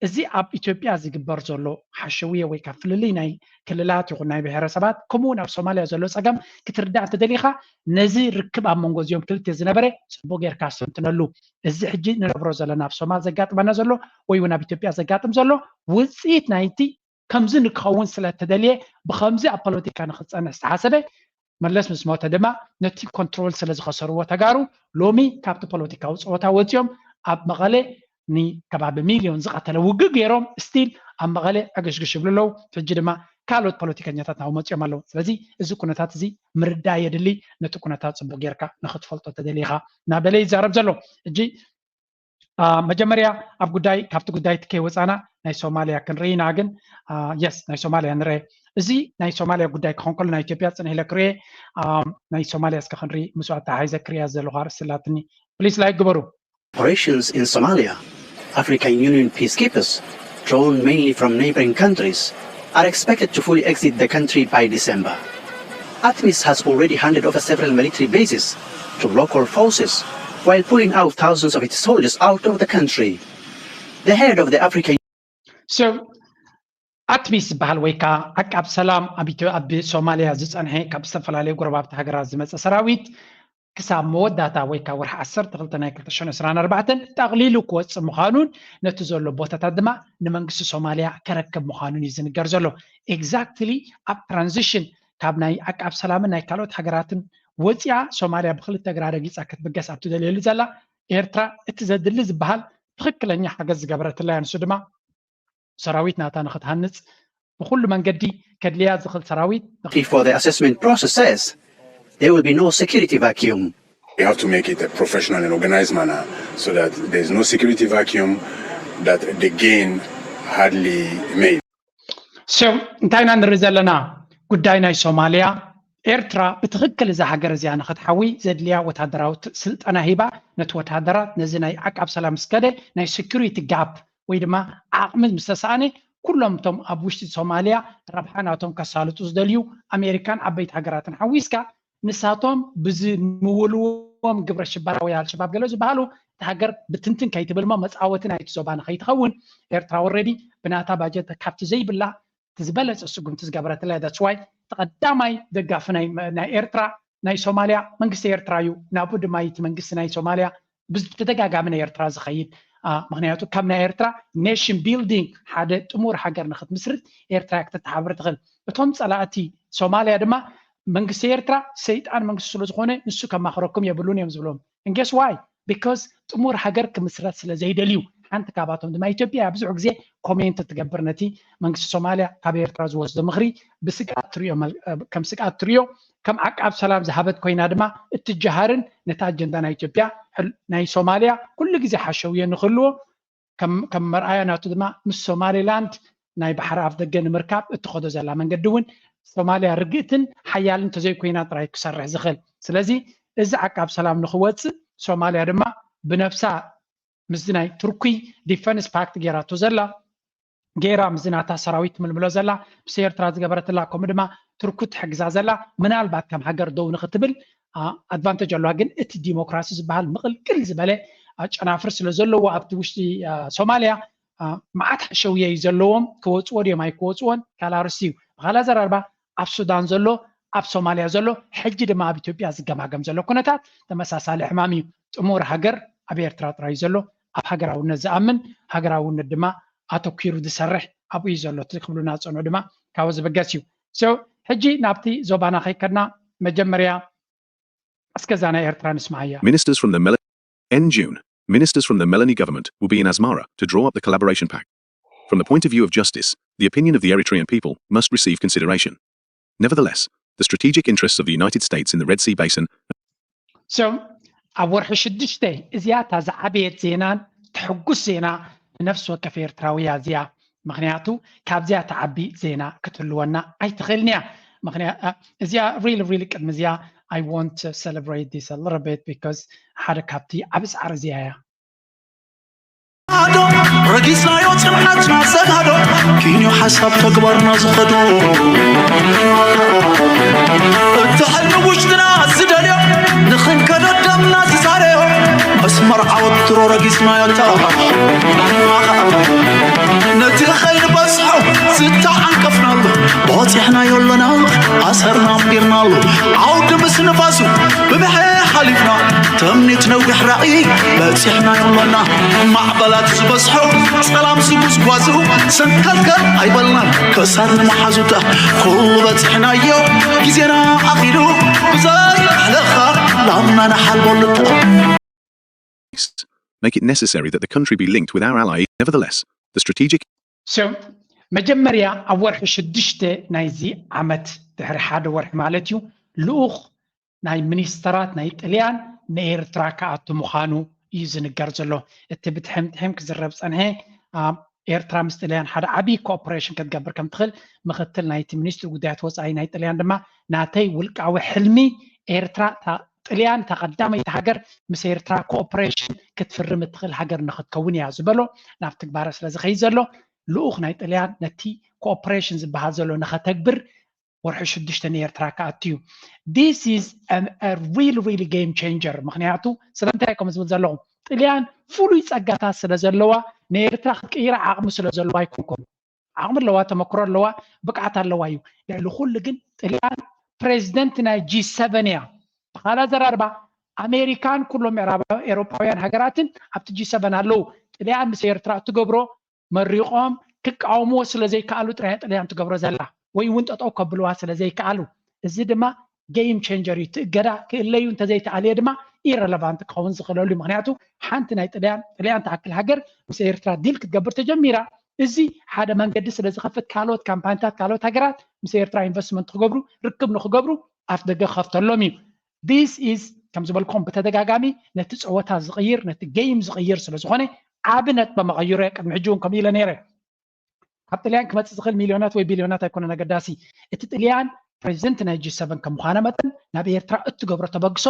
እዚ ኣብ ኢትዮጵያ ዝግበር ዘሎ ሓሸውየ ወይ ካብ ፍልልይ ናይ ክልላት ይኹን ናይ ብሔረሰባት ከምኡ እውን ኣብ ሶማልያ ዘሎ ፀገም ክትርዳእ እንተደሊኻ ነዚ ርክብ ኣብ መንጎ እዚኦም ክልተ ዝነበረ ፅቡቅ ጌርካ ኣስተንትነሉ። እዚ ሕጂ ንነብሮ ዘለና ኣብ ሶማል ዘጋጥመና ዘሎ ወይ እውን ኣብ ኢትዮጵያ ዘጋጥም ዘሎ ውፅኢት ናይቲ ከምዚ ንክኸውን ስለተደልየ ብከምዚ ኣብ ፖለቲካ ንክፀንሕ ዝተሓሰበ መለስ ምስ ሞተ ድማ ነቲ ኮንትሮል ስለ ዝኸሰርዎ ተጋሩ ሎሚ ካብቲ ፖለቲካዊ ፀወታ ወፂኦም ኣብ መቐለ ንከባቢ ሚልዮን ዝቐተለ ውግእ ገይሮም ስቲል ኣብ መቐለ ዕግሽግሽ ይብሉ ኣለዉ። ሕጂ ድማ ካልኦት ፖለቲከኛታት ናብኡ መፂኦም ኣለዉ። ስለዚ እዚ ኩነታት እዚ ምርዳእ የድሊ። ነቲ ኩነታት ፅቡቅ ጌርካ ንክትፈልጦ ተደሊኻ እናበለ ይዛረብ ዘሎ። ሕጂ መጀመርያ ኣብ ጉዳይ ካብቲ ጉዳይ እቲ ከይወፃና ናይ ሶማልያ ክንርኢ ኢና። ግን የስ ናይ ሶማልያ ንርአ። እዚ ናይ ሶማልያ ጉዳይ ክኸውን ከሎ ናይ ኢትዮጵያ ፅንሕ ኢለ ክርኤ ናይ ሶማልያ እስከ ክንርኢ ምስኡ ኣተሓሒዘ ክርያ ዘለኹ ኣርእስቲ ኣላትኒ። ፕሊስ ላይክ ግበሩ። Operations in Somalia. African Union peacekeepers, drawn mainly from neighboring countries, are expected to fully exit the country by December. ATMIS has already handed over several military bases to local forces while pulling out thousands of its soldiers out of the country. The head of the African So ኣትሚስ ዝበሃል ወይ ከዓ ዓቃብ ሰላም ኣብ ሶማልያ ዝፀንሐ ካብ ዝተፈላለዩ ጎረባብቲ ሃገራት ዝመፀ ሰራዊት ክሳብ መወዳእታ ወይ ከዓ ወርሒ ዓሰርተ ክልተ ናይ ክልተ ሽሕን ዕስራን ኣርባዕተን ጠቕሊሉ ክወፅእ ምዃኑን ነቲ ዘሎ ቦታታት ድማ ንመንግስቲ ሶማልያ ከረክብ ምዃኑን እዩ ዝንገር ዘሎ። ኤግዛክትሊ ኣብ ትራንዚሽን ካብ ናይ ዓቃብ ሰላምን ናይ ካልኦት ሃገራትን ወፂኣ ሶማልያ ብክልተ እግራ ረጊፃ ክትብገስ ኣብ ትደልየሉ ዘላ ኤርትራ እቲ ዘድሊ ዝበሃል ትኽክለኛ ሓገዝ ዝገበረትላ እያ። ንሱ ድማ ሰራዊት ናታ ንክትሃንፅ ብኩሉ መንገዲ ከድልያ ዝኽእል ሰራዊት Before the assessment process says there will be no security vacuum. You have to make it a professional and organized manner so that there's no security vacuum that the gain hardly made. So እንታይ ኢና ንርኢ ዘለና? ጉዳይ ናይ ሶማልያ ኤርትራ ብትኽክል እዛ ሃገር እዚኣ ንክትሓዊ ዘድልያ ወታደራዊ ስልጠና ሂባ ነቲ ወታደራት ነዚ ናይ ዓቃብ ሰላም ስከደ ናይ ሴኩሪቲ ጋፕ ወይ ድማ ዓቕሚ ምስተሰኣነ ኩሎም እቶም ኣብ ውሽጢ ሶማልያ ረብሓ ናቶም ከሳልጡ ዝደልዩ ኣሜሪካን ዓበይቲ ሃገራትን ሓዊስካ ንሳቶም ብዝምውልዎም ግብረ ሽበራ ወይ ኣልሸባብ ገለ ዝበሃሉ እቲ ሃገር ብትንትን ከይትብል እሞ መፃወቲ ናይቲ ዞባ ንከይትኸውን ኤርትራ ወረዲ ብናታ ባጀት ካብቲ ዘይብላ ዝበለፀ ስጉምቲ ዝገበረትላ። That's why ተቐዳማይ ደጋፊ ናይ ኤርትራ ናይ ሶማልያ መንግስቲ ኤርትራ እዩ። ናብኡ ድማ እቲ መንግስቲ ናይ ሶማልያ ብተደጋጋሚ ናይ ኤርትራ ዝኸይድ። ምክንያቱ ካብ ናይ ኤርትራ nation building ሓደ ጥሙር ሃገር ንክትምስርት ኤርትራ ክትተሓብር ትኽእል። እቶም ፀላእቲ ሶማልያ ድማ መንግስቲ ኤርትራ ሰይጣን መንግስቲ ስለዝኾነ ንሱ ከማኽረኩም የብሉን እዮም ዝብሎም። And guess why? Because ጥሙር ሃገር ክምስረት ስለ ዘይደልዩ። ሓንቲ ካብኣቶም ድማ ኢትዮጵያ ብዙሕ ግዜ comment ትገብር ነቲ መንግስቲ ሶማልያ ካብ ኤርትራ ዝወስዶ ምኽሪ ብስግኣት ትሪኦ፣ ከም ስግኣት ትሪኦ፣ ከም ዓቃብ ሰላም ዝሃበት ኮይና ድማ እትጀሃርን ነቲ ኣጀንዳ ናይ ኢትዮጵያ ናይ ሶማልያ ኩሉ ግዜ ሓሸውየ ንክህልዎ ከም መርኣያ ናቱ ድማ ምስ ሶማሌላንድ ናይ ባሕሪ ኣፍ ደገ ንምርካብ እትኸዶ ዘላ መንገዲ እውን ሶማልያ ርግእትን ሓያልን ተዘይኮይና ጥራይ ክሰርሕ ዝኽእል። ስለዚ እዚ ዓቃብ ሰላም ንክወፅእ ሶማልያ ድማ ብነብሳ ምስዚ ናይ ቱርኪ defence pact ገይራቶ ዘላ ገይራ ምስዚ ናታ ሰራዊት ትምልምሎ ዘላ ምስ ኤርትራ ዝገበረትላ ከምኡ ድማ ቱርኪ ትሕግዛ ዘላ ምናልባት ከም ሃገር ደው ንክትብል advantage ኣለዋ። ግን እቲ ዲሞክራሲ ዝበሃል ምቕልቅል ዝበለ ጨናፍር ስለ ዘለዎ ኣብቲ ውሽጢ ሶማልያ መዓት ሓሸውየ እዩ ዘለዎም። ክወፅዎ ድዮም ኣይክወፅዎን ካልእ ኣርእስቲ እዩ። ብኻልእ ኣዘራርባ ኣብ ሱዳን ዘሎ ኣብ ሶማልያ ዘሎ ሕጂ ድማ ኣብ ኢትዮጵያ ዝገማገም ዘሎ ኩነታት ተመሳሳሊ ሕማም እዩ። ጥሙር ሃገር ኣብ ኤርትራ ጥራይ እዩ ዘሎ። ኣብ ሃገራውነት ዝኣምን ሃገራውነት ድማ ኣተኲሩ ዝሰርሕ ኣብኡ እዩ ዘሎ። እቲ ክብሉና ዝጸንሑ ድማ ካብኡ ዝብገስ እዩ። ሕጂ ናብቲ ዞባና ከይከድና መጀመርያ እስከ እዛ ናይ ኤርትራ ንስማዓያ። Ministers from the Mel- End June. Ministers from the Meloni government will be in Asmara to draw up the collaboration pact. From the point of view of justice, the opinion of the Eritrean people must receive consideration. Nevertheless, the strategic interests of the United States in the Red Sea basin So ኣብ ወርሒ ሽዱሽተ እዚኣ እታ ዝዓበየት ዜናን ተሕጉስ ዜና ንነፍሲ ወከፍ ኤርትራዊ እያ እዚኣ። ምክንያቱ ካብዚኣ ትዓቢ ዜና ክትህልወና ኣይትኽእልን እያ። እዚኣ really really ቅድሚ እዚኣ I want to celebrate this a little bit because ሓደ ካብቲ ዓቢ ጻዕሪ እዚኣ እያ። ዶ ረጊጽናዮ ጽንዓትና ዘጋዶ ኪንዮ ሓሳብ ተግባርና ዝኸዶ እቲ ሕልሚ ውሽጥና ዝደልዮ ንኽንከዶ ደምና ዝዛረዮ መስመር ዓወት ድሮ ረጊጽናዮ ተባባዕ ነቲ ኸይንበጽሖ ዝተዓንቀፍናሉ በጺሕናዮ ኣለና ኣሰርና ኣንቢርናሉ ዓውዲ ምስ ንፋሱ ብብሐ ሓሊፍና ተምኒት ነዊሕ ራእይ በጺሕናዮ ኣለና ማዕበላት ዝበዝሖ ጸላም ዝጉዝጓዙ ሰንከልከል ኣይበልናን ከሳን መሓዙታ ኩሉ በጺሕናዮ ግዜና ኣኺሉ ብዘይ ኣሕለኻ ላምና ንሓልበሉ make it necessary that the country be linked with our ally. Nevertheless, the strategic So መጀመርያ ኣብ ወርሒ ሽዱሽተ ናይዚ ዓመት ድሕሪ ሓደ ወርሒ ማለት እዩ ልኡኽ ናይ ሚኒስተራት ናይ ጥልያን ንኤርትራ ክኣቱ ምዃኑ እዩ ዝንገር ዘሎ። እቲ ብትሕም ትሕም ክዝረብ ጸንሐ ኤርትራ ምስ ጥልያን ሓደ ዓብዪ ኮኦፕሬሽን ክትገብር ከም ትኽእል ምኽትል ናይቲ ሚኒስትሪ ጉዳያት ወፃኢ ናይ ጥልያን ድማ ናተይ ውልቃዊ ሕልሚ ኤርትራ ጥልያን እታ ቀዳመይቲ ሃገር ምስ ኤርትራ ኮኦፕሬሽን ክትፍርም እትኽእል ሃገር ንክትከውን እያ ዝበሎ ናብ ትግባረ ስለ ዝኸይድ ዘሎ ልኡኽ ናይ ጥልያን ነቲ ኮኦፕሬሽን ዝበሃል ዘሎ ንኸተግብር ወርሒ ሽዱሽተ ንኤርትራ ክኣቱ እዩ። This is a real real game changer። ምክንያቱ ስለምንታይ ከም ዝብል ዘለኹ ጥልያን ፍሉይ ጸጋታት ስለ ዘለዋ ንኤርትራ ክትቅይራ ዓቕሚ ስለ ዘለዋ ኣይኮንኩን። ዓቕሚ ኣለዋ፣ ተመክሮ ኣለዋ፣ ብቅዓት ኣለዋ እዩ። ልዕሊ ኩሉ ግን ጥልያን ፕሬዚደንት ናይ ጂ ሰቨን እያ። ብኻልእ ኣዘራርባ ኣሜሪካን ኩሎም ምዕራባዊ ኤሮፓውያን ሃገራትን ኣብቲ ጂ ሰቨን ኣለዉ። ጥልያን ምስ ኤርትራ እትገብሮ መሪቖም ክቃወምዎ ስለ ዘይከኣሉ ጥራይ ጥልያን ትገብሮ ዘላ ወይ እውን ጠጠው ከብልዋ ስለ ዘይከኣሉ እዚ ድማ game changer እዩ። እቲ እገዳ ክእለዩ እንተዘይተኣልየ ድማ irrelevant ክኸውን ዝኽእለሉ እዩ። ምክንያቱ ሓንቲ ናይ ጥልያን ጥልያን ትኣክል ሃገር ምስ ኤርትራ ዲል ክትገብር ተጀሚራ እዚ ሓደ መንገዲ ስለ ዝኸፍት ካልኦት ካምፓኒታት ካልኦት ሃገራት ምስ ኤርትራ ኢንቨስትመንት ክገብሩ ርክብ ንክገብሩ ኣፍ ደገ ክኸፍተሎም እዩ። This is ከም ዝበልኩም ብተደጋጋሚ ነቲ ፀወታ ዝቕይር ነቲ game ዝቕይር ስለ ዝኾነ ዓቢ ነጥበ መቐይሮ እየ። ቅድሚ ሕጂ እውን ከምኡ ኢለ ነይረ። ካብ ጥልያን ክመፅእ ዝኽእል ሚልዮናት ወይ ቢልዮናት ኣይኮነን ኣገዳሲ። እቲ ጥልያን ፕሬዚደንት ናይ ጂ ሰቨን ከም ምዃና መጠን ናብ ኤርትራ እትገብሮ ተበግሶ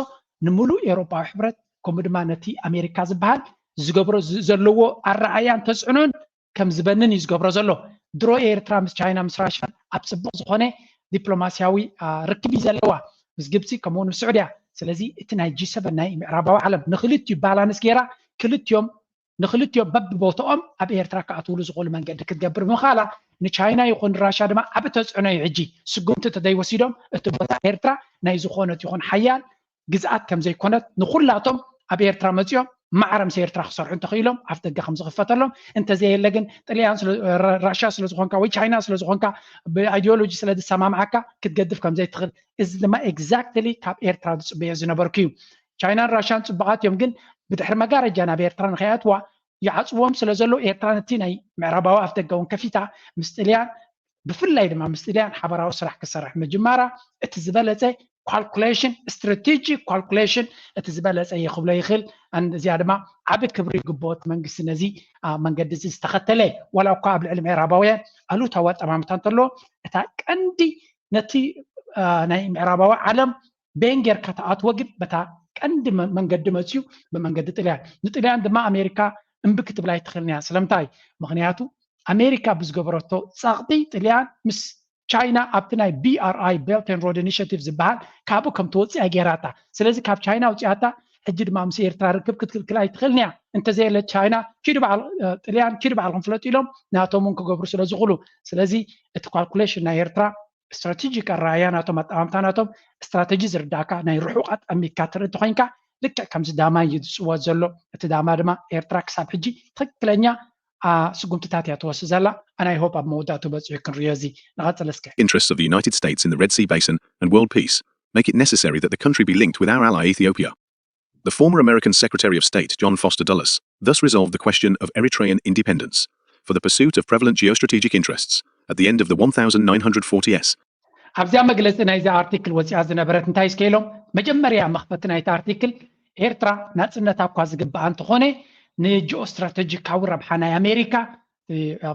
ንምሉእ ኤውሮጳዊ ሕብረት ከምኡ ድማ ነቲ ኣሜሪካ ዝበሃል ዝገብሮ ዘለዎ ኣረኣእያን ተፅዕኖን ከም ዝበንን እዩ ዝገብሮ ዘሎ። ድሮ ኤርትራ ምስ ቻይና ምስ ራሽያን ኣብ ፅቡቕ ዝኾነ ዲፕሎማስያዊ ርክብ እዩ ዘለዋ ምስ ግብፂ ከምኡ እውን ምስ ስዑድያ። ስለዚ እቲ ናይ ጂ ሰቨን ናይ ምዕራባዊ ዓለም ንክልቲኡ ባላንስ ገይራ ክልቲኦም ንክልቲኦም በብቦትኦም ኣብ ኤርትራ ክኣትውሉ ዝኽእሉ መንገዲ ክትገብር ብምኻላ ንቻይና ይኹን ራሻ ድማ ዓቢ ተፅዕኖ እዩ። ሕጂ ስጉምቲ ተዘይወሲዶም እቲ ቦታ ኤርትራ ናይ ዝኾነት ይኹን ሓያል ግዝኣት ከም ዘይኮነት ንኹላቶም ኣብ ኤርትራ መፂኦም ማዕረ ምስ ኤርትራ ክሰርሑ እንተኽኢሎም ኣፍ ደገ ከም ዝኽፈተሎም፣ እንተዘየለ ግን ጥልያን ራሻ ስለ ዝኾንካ ወይ ቻይና ስለ ዝኾንካ ብኣይዲዮሎጂ ስለ ዝሰማምዓካ ክትገድፍ ከም ዘይትኽእል፣ እዚ ድማ ኤግዛክትሊ ካብ ኤርትራ ዝፅበዮ ዝነበርኩ እዩ። ቻይናን ራሻን ፅቡቓት እዮም፣ ግን ብድሕሪ መጋረጃ ናብ ኤርትራ ንኸይኣትዋ ይዓፅዎም ስለ ዘሎ ኤርትራ ነቲ ናይ ምዕራባዊ ኣፍ ደገ እውን ከፊታ ምስ ጥልያን ብፍላይ ድማ ምስ ጥልያን ሓበራዊ ስራሕ ክሰርሕ ምጅማራ እቲ ዝበለፀ ካልኩሌሽን፣ ስትራቴጂክ ካልኩሌሽን እቲ ዝበለፀ እየ ክብሎ ይኽእል። እዚኣ ድማ ዓቢ ክብሪ ይግብኦ እቲ መንግስቲ ነዚ መንገዲ እዚ ዝተኸተለ፣ ዋላ እኳ ኣብ ልዕሊ ምዕራባውያን ኣሉታዊ ኣጠማምታ እንተሎ እታ ቀንዲ ነቲ ናይ ምዕራባዊ ዓለም ቤን ጌርካ ተኣትዎ ግን በታ ቀንዲ መንገዲ መፅዩ ብመንገዲ ጥልያን። ንጥልያን ድማ ኣሜሪካ እምቢ ክትብላ ኣይትኽእልን እያ። ስለምንታይ? ምክንያቱ ኣሜሪካ ብዝገበረቶ ፃቕጢ ጥልያን ምስ ቻይና ኣብቲ ናይ ቢ ኣር ኣይ፣ ቤልት ኤንድ ሮድ ኢኒሽቲቭ ዝበሃል ካብኡ ከም ትወፅእ ገይራታ። ስለዚ ካብ ቻይና ኣውፅኣታ ሕጂ ድማ ምስ ኤርትራ ርክብ ክትክልክል ኣይትኽእልን እያ። እንተዘየለ ቻይና ኪዱ በዓል ጥልያን ኪዱ በዓልኩም ፍለጡ ኢሎም ናቶም እውን ክገብሩ ስለ ዝኽእሉ። ስለዚ እቲ ካልኩሌሽን ናይ ኤርትራ ስትራቴጂክ ኣረኣያ ናቶም ኣጠማምታ ናቶም ስትራቴጂ ዝርዳእካ ናይ ርሑቕ ኣጠሚካ ትርኢ እንተኮይንካ ልክዕ ከምዚ ዳማ እዩ ዝፅወት ዘሎ። እቲ ዳማ ድማ ኤርትራ ክሳብ ሕጂ ትክክለኛ ስጉምትታት እያ ትወስድ ዘላ። ኣናይ ሆፕ ኣብ መወዳእቱ በፂሑ ክንሪዮ እዚ ንቐፅል እስከ። Interests of the United States in the Red Sea basin and world peace make it necessary that the country be linked with our ally Ethiopia. The former American Secretary of State John Foster Dulles thus resolved the question of Eritrean independence for the pursuit of prevalent geostrategic interests at the end of the one thousand nine hundred forty s. ኣብዚኣ መግለፂ ናይዚ ኣርቲክል ወፂኣ ዝነበረት እንታይ እስከ ኢሎም መጀመርያ መኽፈቲ ናይቲ ኣርቲክል ኤርትራ ናፅነታ እኳ ዝግብኣ እንተኾነ ንጂኦ ስትራቴጂካዊ ረብሓ ናይ ኣሜሪካ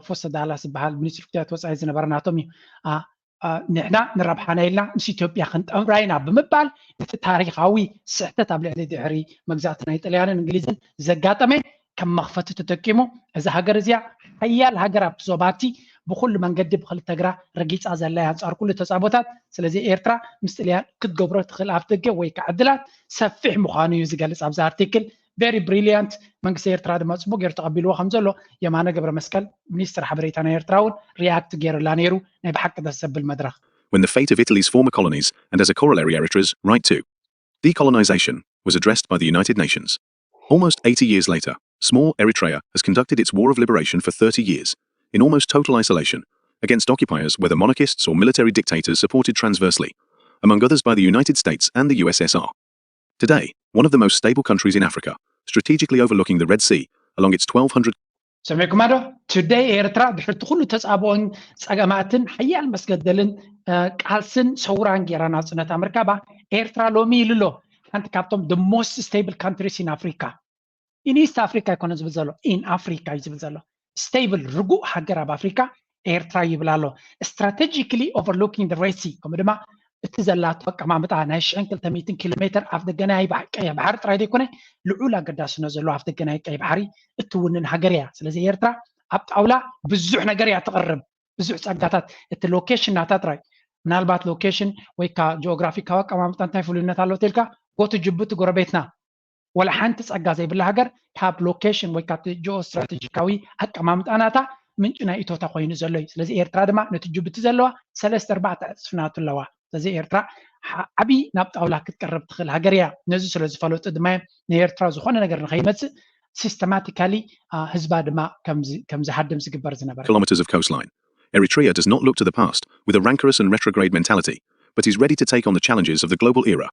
ፎስተ ዳላስ ዝበሃል ሚኒስትሪ ጉዳያት ወፃኢ ዝነበረ ናቶም እዩ። ንሕና ንረብሓና ኢልና ምስ ኢትዮጵያ ክንጠምራ ኢና ብምባል እቲ ታሪካዊ ስሕተት ኣብ ልዕሊ ድሕሪ መግዛእቲ ናይ ጥልያንን እንግሊዝን ዘጋጠመ ከም መኽፈቲ ተጠቂሙ እዛ ሃገር እዚኣ ሓያል ሃገር ኣብቲ ዞባቲ ብኩሉ መንገዲ ብክልተ እግራ ረጊፃ ዘላ ኣንፃር ኩሉ ተፃቦታት። ስለዚ ኤርትራ ምስ ጥልያን ክትገብሮ ትኽእል ኣፍ ደገ ወይ ከዓ ዕድላት ሰፊሕ ምዃኑ እዩ ዝገልፅ ኣብዚ ኣርቲክል። ቨሪ ብሪሊያንት። መንግስቲ ኤርትራ ድማ ፅቡቅ ገይሩ ተቐቢልዎ ከም ዘሎ የማነ ገብረ መስቀል ሚኒስትር ሓበሬታ ናይ ኤርትራ እውን ሪያክት ገይሩላ ነይሩ። ናይ ብሓቂ ደስ ዘብል መድረኽ። When the fate of Italy's former colonies and as a corollary Eritrea's right to decolonization was addressed by the United Nations. Almost eighty years later, small Eritrea has conducted its war of liberation for thirty years, in almost total isolation, against occupiers whether monarchists or military dictators supported transversely, among others by the United States and the U S S R. Today, one of the most stable countries in Africa, strategically overlooking the Red Sea along its twelve hundred ሰሚዕኩማ ዶ? ቱደይ ኤርትራ ድሕርቲ ኩሉ ተፃብኦን ፀገማትን ሓያል መስገደልን ቃልስን ሰውራን ገይራ ናፅነታ ምርካባ ኤርትራ ሎሚ ኢሉ ኣሎ ሓንቲ ካብቶም the most stable countries in Africa። In East Africa ኣይኮነ ዝብል ዘሎ፣ in Africa እዩ ዝብል ዘሎ። ስቴብል ርጉእ ሃገር ኣብ ኣፍሪካ ኤርትራ ይብል ኣሎ። Strategically overlooking the Red Sea ከምኡ ድማ እቲ ዘላቶ ኣቀማምጣ ናይ ሽሕን ክልተ ሚእትን ኪሎ ሜትር ኣፍ ደገ ናይ ቀይሕ ባሕሪ ጥራይ ዘይኮነ ልዑል ኣገዳስነት ዘለዎ ኣፍ ደገ ናይ ቀይሕ ባሕሪ እትውንን ሃገር እያ። ስለዚ ኤርትራ ኣብ ጣውላ ብዙሕ ነገር እያ ትቕርብ፣ ብዙሕ ጸጋታት። እቲ ሎኬሽን ናታ ጥራይ ምናልባት ሎኬሽን ወይ ካ ጂኦግራፊካዊ ኣቀማምጣ እንታይ ፍሉይነት ኣሎ ተልካ ጎቱ ጅቡቲ ጎረቤትና ወላ ሓንቲ ጸጋ ዘይብላ ሃገር ካብ ሎኬሽን ወይ ካብቲ ጂኦ ስትራቴጂካዊ ኣቀማምጣ ናታ ምንጪ ናይ እቶታ ኮይኑ ዘሎ እዩ። ስለዚ ኤርትራ ድማ ነቲ ጅቡቲ ዘለዋ ሰለስተ ኣርባዕተ ዕፅፍናቱ ኣለዋ። ስለዚ ኤርትራ ዓብዪ ናብ ጣውላ ክትቀርብ ትኽእል ሃገር እያ። ነዚ ስለ ዝፈለጡ ድማ እዮም ንኤርትራ ዝኾነ ነገር ንኸይመፅእ ሲስተማቲካሊ ህዝባ ድማ ከም ዝሃድም ዝግበር ዝነበረ። Kilometers of coastline. Eritrea does not look to the past with a rancorous and retrograde mentality, but is ready to take on the challenges of the global era.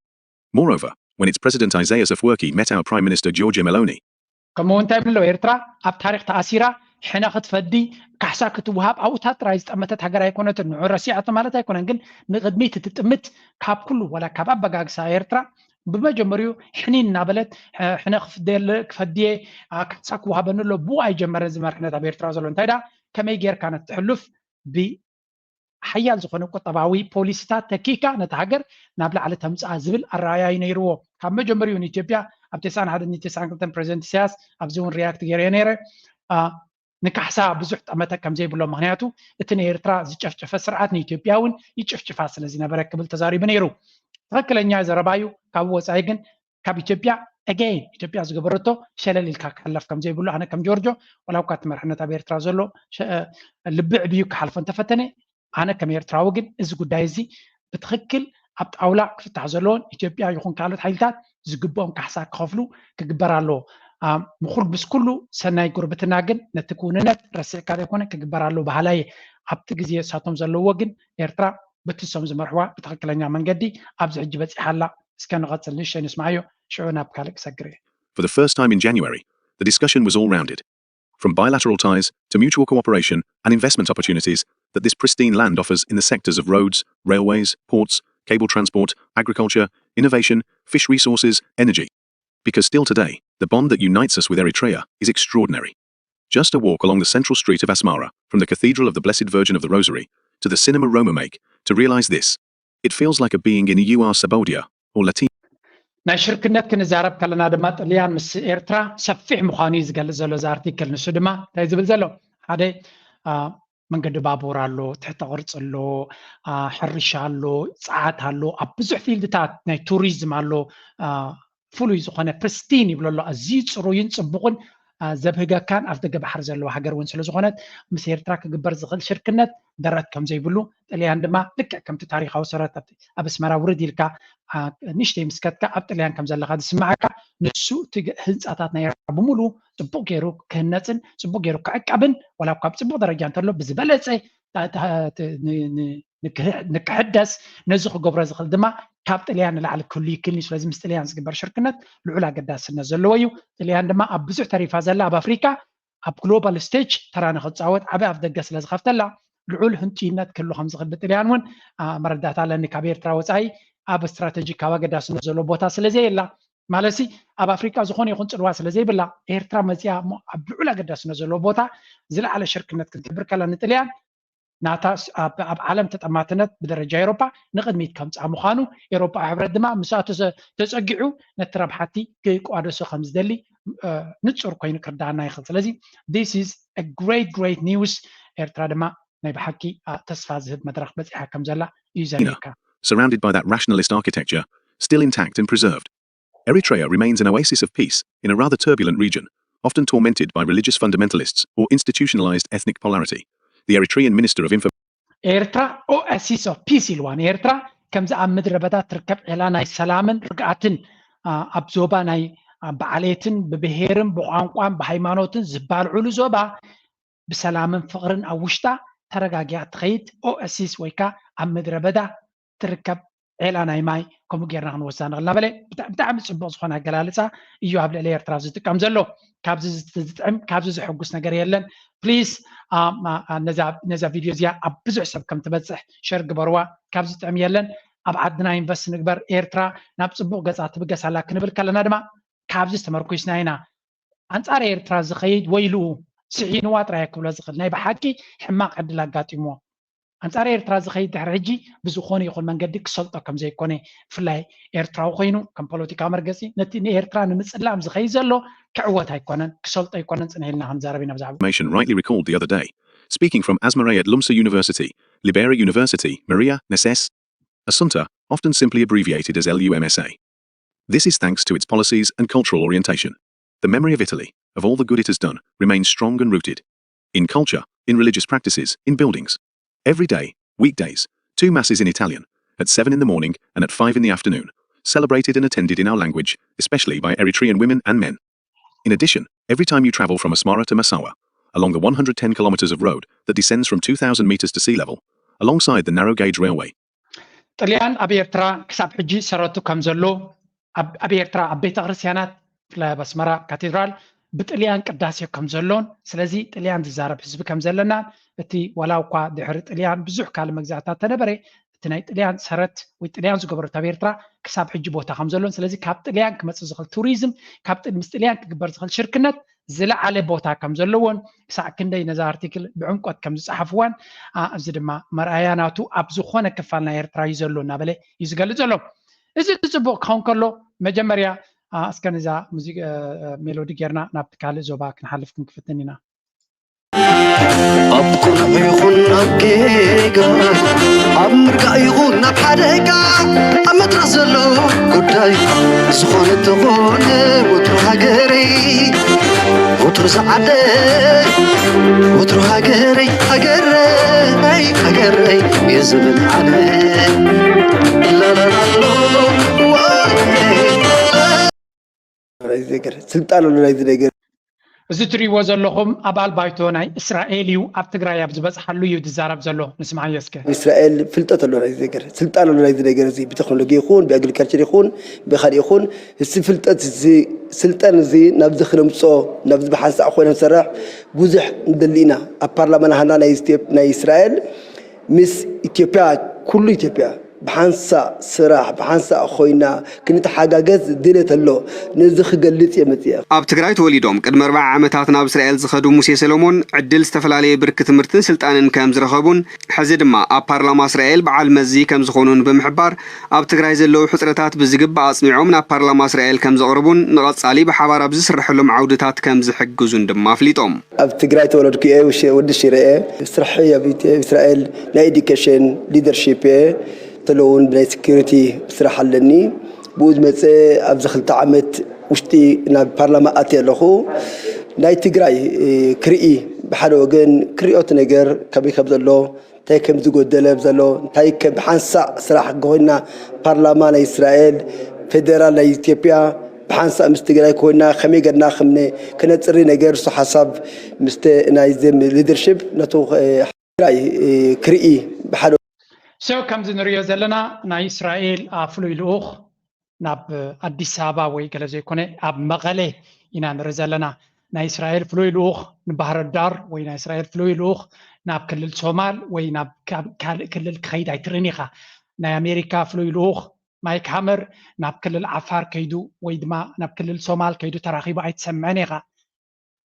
Moreover, when its president Isaias Afwerki met our Prime Minister Giorgia Meloni, ከምኡ እንታይ ብሎ ኤርትራ ኣብ ታሪክ ተኣሲራ ሕነ ክትፈዲ ካሕሳ ክትወሃብ ኣብኡታት ጥራይ ዝጠመተት ሃገር ኣይኮነትን። ንዑ ረሲዓቶ ማለት ኣይኮነን፣ ግን ንቅድሚት እቲ ጥምት ካብ ኩሉ ወላ ካብ ኣበጋግሳ ኤርትራ ብመጀመሪኡ ሕኒን እናበለት ሕነ ክፈድየ ካሕሳ ክወሃበኒ ኣሎ ብኡ ኣይጀመረን። ዝመርሕነት ኣብ ኤርትራ ዘሎ እንታይ ዳ ከመይ ጌርካ ነቲ ሕሉፍ ብ ሓያል ዝኾነ ቁጠባዊ ፖሊሲታት ተኪካ ነቲ ሃገር ናብ ላዕሊ ተምፅኣ ዝብል ኣረኣያ እዩ ነይርዎ ካብ መጀመሪኡ። ንኢትዮጵያ ኣብ ተስዓን ሓደን ተስዓን ክልተን ፕሬዚደንት ኢሳያስ ኣብዚ እውን ሪያክት ገይረ ነይረ። ንካሕሳ ብዙሕ ጠመተ ከም ዘይብሎ ምክንያቱ እቲ ንኤርትራ ዝጨፍጨፈ ስርዓት ንኢትዮጵያ እውን ይጭፍጭፋ ስለ ዝነበረ ክብል ተዛሪቡ ነይሩ። ትኽክለኛ ዘረባዩ። ካብ ወፃኢ ግን ካብ ኢትዮጵያ again ኢትዮጵያ ዝገበረቶ ሸለል ኢልካ ክሕለፍ ከም ዘይብሉ ኣነ ከም ጆርጆ ዋላ እኳ እቲ መርሕነት ኣብ ኤርትራ ዘሎ ልቢ ዕብዩ ክሓልፎ እንተፈተነ ኣነ ከም ኤርትራዊ ግን እዚ ጉዳይ እዚ ብትኽክል ኣብ ጣውላ ክፍታሕ ዘለዎን ኢትዮጵያ ይኹን ካልኦት ሓይልታት ዝግብኦም ካሕሳ ክኸፍሉ ክግበር ኣለዎ። ምኹል ምስ ኩሉ ሰናይ ጉርብትና ግን ነቲ ክውንነት ረሲዕካ ዘይኮነ ክግበር ኣለዎ በሃላይ ኣብቲ ግዜ እሳቶም ዘለዎ ግን ኤርትራ በቲ እሶም ዝመርሕዋ ብትኽክለኛ መንገዲ ኣብዚ ሕጂ በፂሓ ኣላ። እስከ ንቐፅል ንእሽተይ ንስምዓዮ ሽዑ ናብ ካልእ ክሰግር እየ። For the first time in January, the discussion was all rounded. From bilateral ties to mutual cooperation and investment opportunities that this pristine land offers in the sectors of roads, railways, ports, cable transport, agriculture, innovation, fish resources, energy. Because still today, the bond that unites us with Eritrea is extraordinary. Just a walk along the central street of Asmara, from the Cathedral of the Blessed Virgin of the Rosary to the Cinema Roma make to realize this. It feels like a being in a U R Sabodia or Latin. ናይ ሽርክነት ክንዛረብ ከለና ድማ ጥልያን ምስ ኤርትራ ሰፊሕ ምዃኑ እዩ ዝገልጽ ዘሎ እዚ ኣርቲክል። ንሱ ድማ እንታይ ዝብል ዘሎ ሓደ መንገዲ ባቡር ኣሎ፣ ትሕተ ቅርፂ ኣሎ፣ ሕርሻ ኣሎ፣ ፀዓት ኣሎ፣ ኣብ ብዙሕ ፊልድታት ናይ ቱሪዝም ኣሎ። ፍሉይ ዝኾነ ፕሪስቲን ይብሎ ኣሎ። ኣዝዩ ፅሩይን ፅቡቕን ዘብህገካን ኣብ ደገ ባሕሪ ዘለዋ ሃገር እውን ስለዝኾነት ምስ ኤርትራ ክግበር ዝኽእል ሽርክነት ደረት ከም ዘይብሉ ጥልያን ድማ ልክዕ ከምቲ ታሪኻዊ ሰረት ኣብ ኣስመራ ውርድ ኢልካ ንእሽተይ ምስ ከድካ ኣብ ጥልያን ከም ዘለኻ ዝስምዓካ ንሱ እቲ ህንፃታት ናይ ኤርትራ ብምሉኡ ፅቡቕ ገይሩ ክህነፅን ፅቡቕ ገይሩ ክዕቀብን ዋላ እኳ ኣብ ፅቡቕ ደረጃ እንተሎ ብዝበለፀ ንክሕደስ ነዚ ክገብሮ ዝኽእል ድማ ካብ ጥልያን ንላዕሊ ክህሉ ይክእል እዩ። ስለዚ ምስ ጥልያን ዝግበር ሽርክነት ልዑል ኣገዳስነት ዘለዎ እዩ። ጥልያን ድማ ኣብ ብዙሕ ተሪፋ ዘላ ኣብ ኣፍሪካ ኣብ ግሎባል ስቴጅ ተራ ንክፃወት ዓቢ ኣፍ ደገ ስለ ዝኸፍተላ ልዑል ህንጡይነት ክህሉ ከም ዝኽእል ብጥልያን እውን መረዳእታ ኣለኒ። ካብ ኤርትራ ወፃኢ ኣብ ስትራተጂካዊ ኣገዳስነት ዘለዎ ቦታ ስለ ዘየላ ማለትሲ ኣብ ኣፍሪካ ዝኾነ ይኹን ፅልዋ ስለ ዘይብላ ኤርትራ መፂኣ እሞ ኣብ ልዑል ኣገዳስነት ዘለዎ ቦታ ዝለዓለ ሽርክነት ክትሕብር ከላ ንጥልያን ናታ ኣብ ዓለም ተጠማትነት ብደረጃ ኤሮፓ ንቕድሚት ከምፅኣ ምዃኑ ኤሮፓዊ ሕብረት ድማ ምስኣ ተፀጊዑ ነቲ ረብሓቲ ክቋደሶ ከም ዝደሊ ንፁር ኮይኑ ክርዳኣና ይኽእል። ስለዚ this is a great great news። ኤርትራ ድማ ናይ ብሓቂ ተስፋ ዝህብ መድረኽ በፂሓ ከም ዘላ እዩ ዘርእየካ። Surrounded by that rationalist architecture, still intact and preserved, Eritrea remains an oasis of peace in a rather turbulent region, often tormented by religious fundamentalists or institutionalized ethnic polarity. The Eritrean Minister of Information. ኤርትራ oasis of peace ኢልዋ ንኤርትራ ከምዚ ኣብ ምድረ በዳ ትርከብ ዒላ ናይ ሰላምን ርግኣትን ኣብ ዞባ ናይ ብዓሌትን ብብሄርን ብቋንቋን ብሃይማኖትን ዝባልዕሉ ዞባ ብሰላምን ፍቕርን ኣብ ውሽጣ ተረጋጊኣ ትኸይድ oasis ወይ ከዓ ኣብ ምድረ በዳ ትርከብ ዒላ ናይ ማይ ከምኡ ጌርና ክንወስዳ ንኽእል እናበለ ብጣዕሚ ፅቡቕ ዝኾነ ኣገላልፃ እዩ ኣብ ልዕሊ ኤርትራ ዝጥቀም ዘሎ። ካብዚ ዝጥዕም ካብዚ ዘሐጉስ ነገር የለን። ፕሊስ ነዛ ቪድዮ እዚኣ ኣብ ብዙሕ ሰብ ከም ትበፅሕ ሸር ግበርዋ። ካብ ዝጥዕም የለን። ኣብ ዓድና ኢንቨስት ንግበር። ኤርትራ ናብ ፅቡቕ ገፃ ትብገስ ኣላ ክንብል ከለና ድማ ካብዚ ተመርኩስና ኢና። ኣንፃር ኤርትራ ዝኸይድ ወይልኡ ስሒንዋ ጥራይ ክብሎ ዝኽእል ናይ ብሓቂ ሕማቕ ዕድል ኣጋጢምዎ። ኣንፃር ኤርትራ ዝኸይድ ድሕሪ ሕጂ ብዝኾነ ይኹን መንገዲ ክሰልጦ ከም ዘይኮነ ብፍላይ ኤርትራዊ ኮይኑ ከም ፖለቲካዊ መርገፂ ነቲ ንኤርትራ ንምፅላም ዝኸይድ ዘሎ ክዕወት ኣይኮነን ክሰልጦ ኣይኮነን ፅንሕ ኢልና ክንዛረብ ኢና ብዛዕባ Information rightly recalled the other day, speaking from Asmara at Lumsa University, Libera University, Maria Neses, Assunta, often simply abbreviated as L U M S A. This is thanks to its policies and cultural orientation. The memory of Italy, of all the good it has done, remains strong and rooted. In culture, in religious practices, in buildings. Every day, weekdays, two masses in Italian, at seven in the morning and at five in the afternoon, celebrated and attended in our language, especially by Eritrean women and men. In addition, every time you travel from Asmara to Massawa, along the one hundred ten kilometers of road that descends from two thousand meters to sea level, alongside the narrow gauge railway, ጥልያን ኣብ ኤርትራ ክሳብ ሕጂ ሰረቱ ከም ዘሎ ኣብ ኤርትራ ኣብ ቤተ ክርስቲያናት ብፍላይ ኣብ ኣስመራ ካቴድራል ብጥልያን ቅዳሴ ከም ዘሎን ስለዚ ጥልያን ዝዛረብ ህዝቢ ከም ዘለናን እቲ ዋላ እኳ ድሕሪ ጥልያን ብዙሕ ካልእ መግዛእታት ተነበረ እቲ ናይ ጥልያን ሰረት ወይ ጥልያን ዝገበረቶ ኣብ ኤርትራ ክሳብ ሕጂ ቦታ ከም ዘሎን ስለዚ ካብ ጥልያን ክመፅእ ዝኽእል ቱሪዝም ካብ ምስ ጥልያን ክግበር ዝኽእል ሽርክነት ዝለዓለ ቦታ ከም ዘለዎን ክሳዕ ክንደይ ነዛ ኣርቲክል ብዕምቆት ከም ዝፀሓፍዋን እዚ ድማ መርኣያ ናቱ ኣብ ዝኾነ ክፋል ናይ ኤርትራ እዩ ዘሎ እናበለ እዩ ዝገልፅ ዘሎ። እዚ ፅቡቕ ክኸውን ከሎ መጀመርያ እስከ ነዛ ሜሎዲ ጌርና ናብቲ ካልእ ዞባ ክንሓልፍ ክንክፍትን ኢና። ኣብ ይኹን ኣብ ጌጋ፣ ኣብ ምርጋእ ይኹን ኣብ ሓደጋ፣ ኣብ መድረኽ ዘሎ ጉዳይ ዝኾነ ተኾነ፣ ወትሩ ሃገረይ፣ ወትሩ ዝዓደይ፣ ወትሩ ሃገረይ፣ ሃገረይ፣ ሃገረይ እየ ዝብል ኣነ። ላላላሎ፣ ዋይ። ናይዚ ነገር ስልጣን ኣሎ ናይዚ ነገር። እዚ ትሪእዎ ዘለኹም ኣባል ባይቶ ናይ እስራኤል እዩ። ኣብ ትግራይ ኣብ ዝበፅሓሉ እዩ ዝዛረብ ዘሎ። ንስምዓዮ እስከ። እስራኤል ፍልጠት ኣሎ ናይዚ ነገር፣ ስልጣን ኣሎ ናይዚ ነገር እዚ፣ ብቴክኖሎጂ ይኹን ብኣግሪካልቸር ይኹን ብካሊእ ይኹን፣ እዚ ፍልጠት እዚ፣ ስልጣን እዚ ናብዚ ክነምፅኦ፣ ናብዚ ብሓንሳእ ኮይና ንሰርሕ ብዙሕ ንደሊ ኢና። ኣብ ፓርላማ ናህና ናይ እስራኤል ምስ ኢትዮጵያ፣ ኩሉ ኢትዮጵያ ብሓንሳእ ስራሕ ብሓንሳእ ኮይና ክንተሓጋገዝ ድሌት ኣሎ። ነዚ ክገልጽ እየ መጽየ። ኣብ ትግራይ ተወሊዶም ቅድሚ ኣርብዓ ዓመታት ናብ እስራኤል ዝኸዱ ሙሴ ሰሎሞን ዕድል ዝተፈላለየ ብርኪ ትምህርትን ስልጣንን ከም ዝረኸቡን ሕዚ ድማ ኣብ ፓርላማ እስራኤል በዓል መዚ ከም ዝኾኑን ብምሕባር ኣብ ትግራይ ዘለዉ ሕፅረታት ብዝግባእ ኣፅኒዖም ናብ ፓርላማ እስራኤል ከም ዘቕርቡን ንቐፃሊ ብሓባር ኣብ ዝስረሐሎም ዓውድታት ከም ዝሕግዙን ድማ ኣፍሊጦም። ኣብ ትግራይ ተወለድኩ እየ፣ ወዲ ሽረ እየ። ስርሐይ ኣብ እስራኤል ናይ ኤዱኬሽን ሊደርሺፕ እየ። ተለውን ብናይ ሴኩሪቲ ስራሕ ኣለኒ። ብኡ ዝመፀ ኣብዚ ክልተ ዓመት ውሽጢ ናብ ፓርላማ ኣትየ ኣለኹ። ናይ ትግራይ ክርኢ ብሓደ ወገን ክሪኦ እቲ ነገር ከመይ ከም ዘሎ እንታይ ከም ዝጎደለ ዘሎ እንታይ ከም ብሓንሳእ ስራሕ ኮይና ፓርላማ ናይ እስራኤል ፌደራል ናይ ኢትዮጵያ ብሓንሳእ ምስ ትግራይ ኮይና ከመይ ገርና ከም ከነፅሪ ነገር እሱ ሓሳብ ምስተ ናይ ዘም ሊደርሽፕ ነቱ ትግራይ ክርኢ ብሓደ So ከምዚ ንሪኦ ዘለና ናይ እስራኤል ፍሉይ ልኡኽ ናብ ኣዲስ ኣበባ ወይ ገለ ዘይኮነ ኣብ መቐለ ኢና ንርኢ ዘለና። ናይ እስራኤል ፍሉይ ልኡኽ ንባህር ዳር ወይ ናይ እስራኤል ፍሉይ ልኡኽ ናብ ክልል ሶማል ወይ ናብ ካልእ ክልል ክኸይድ ኣይትርእን ኢኻ። ናይ ኣሜሪካ ፍሉይ ልኡኽ ማይክ ሃመር ናብ ክልል ዓፋር ከይዱ ወይ ድማ ናብ ክልል ሶማል ከይዱ ተራኺቡ ኣይትሰምዕን ኢኻ።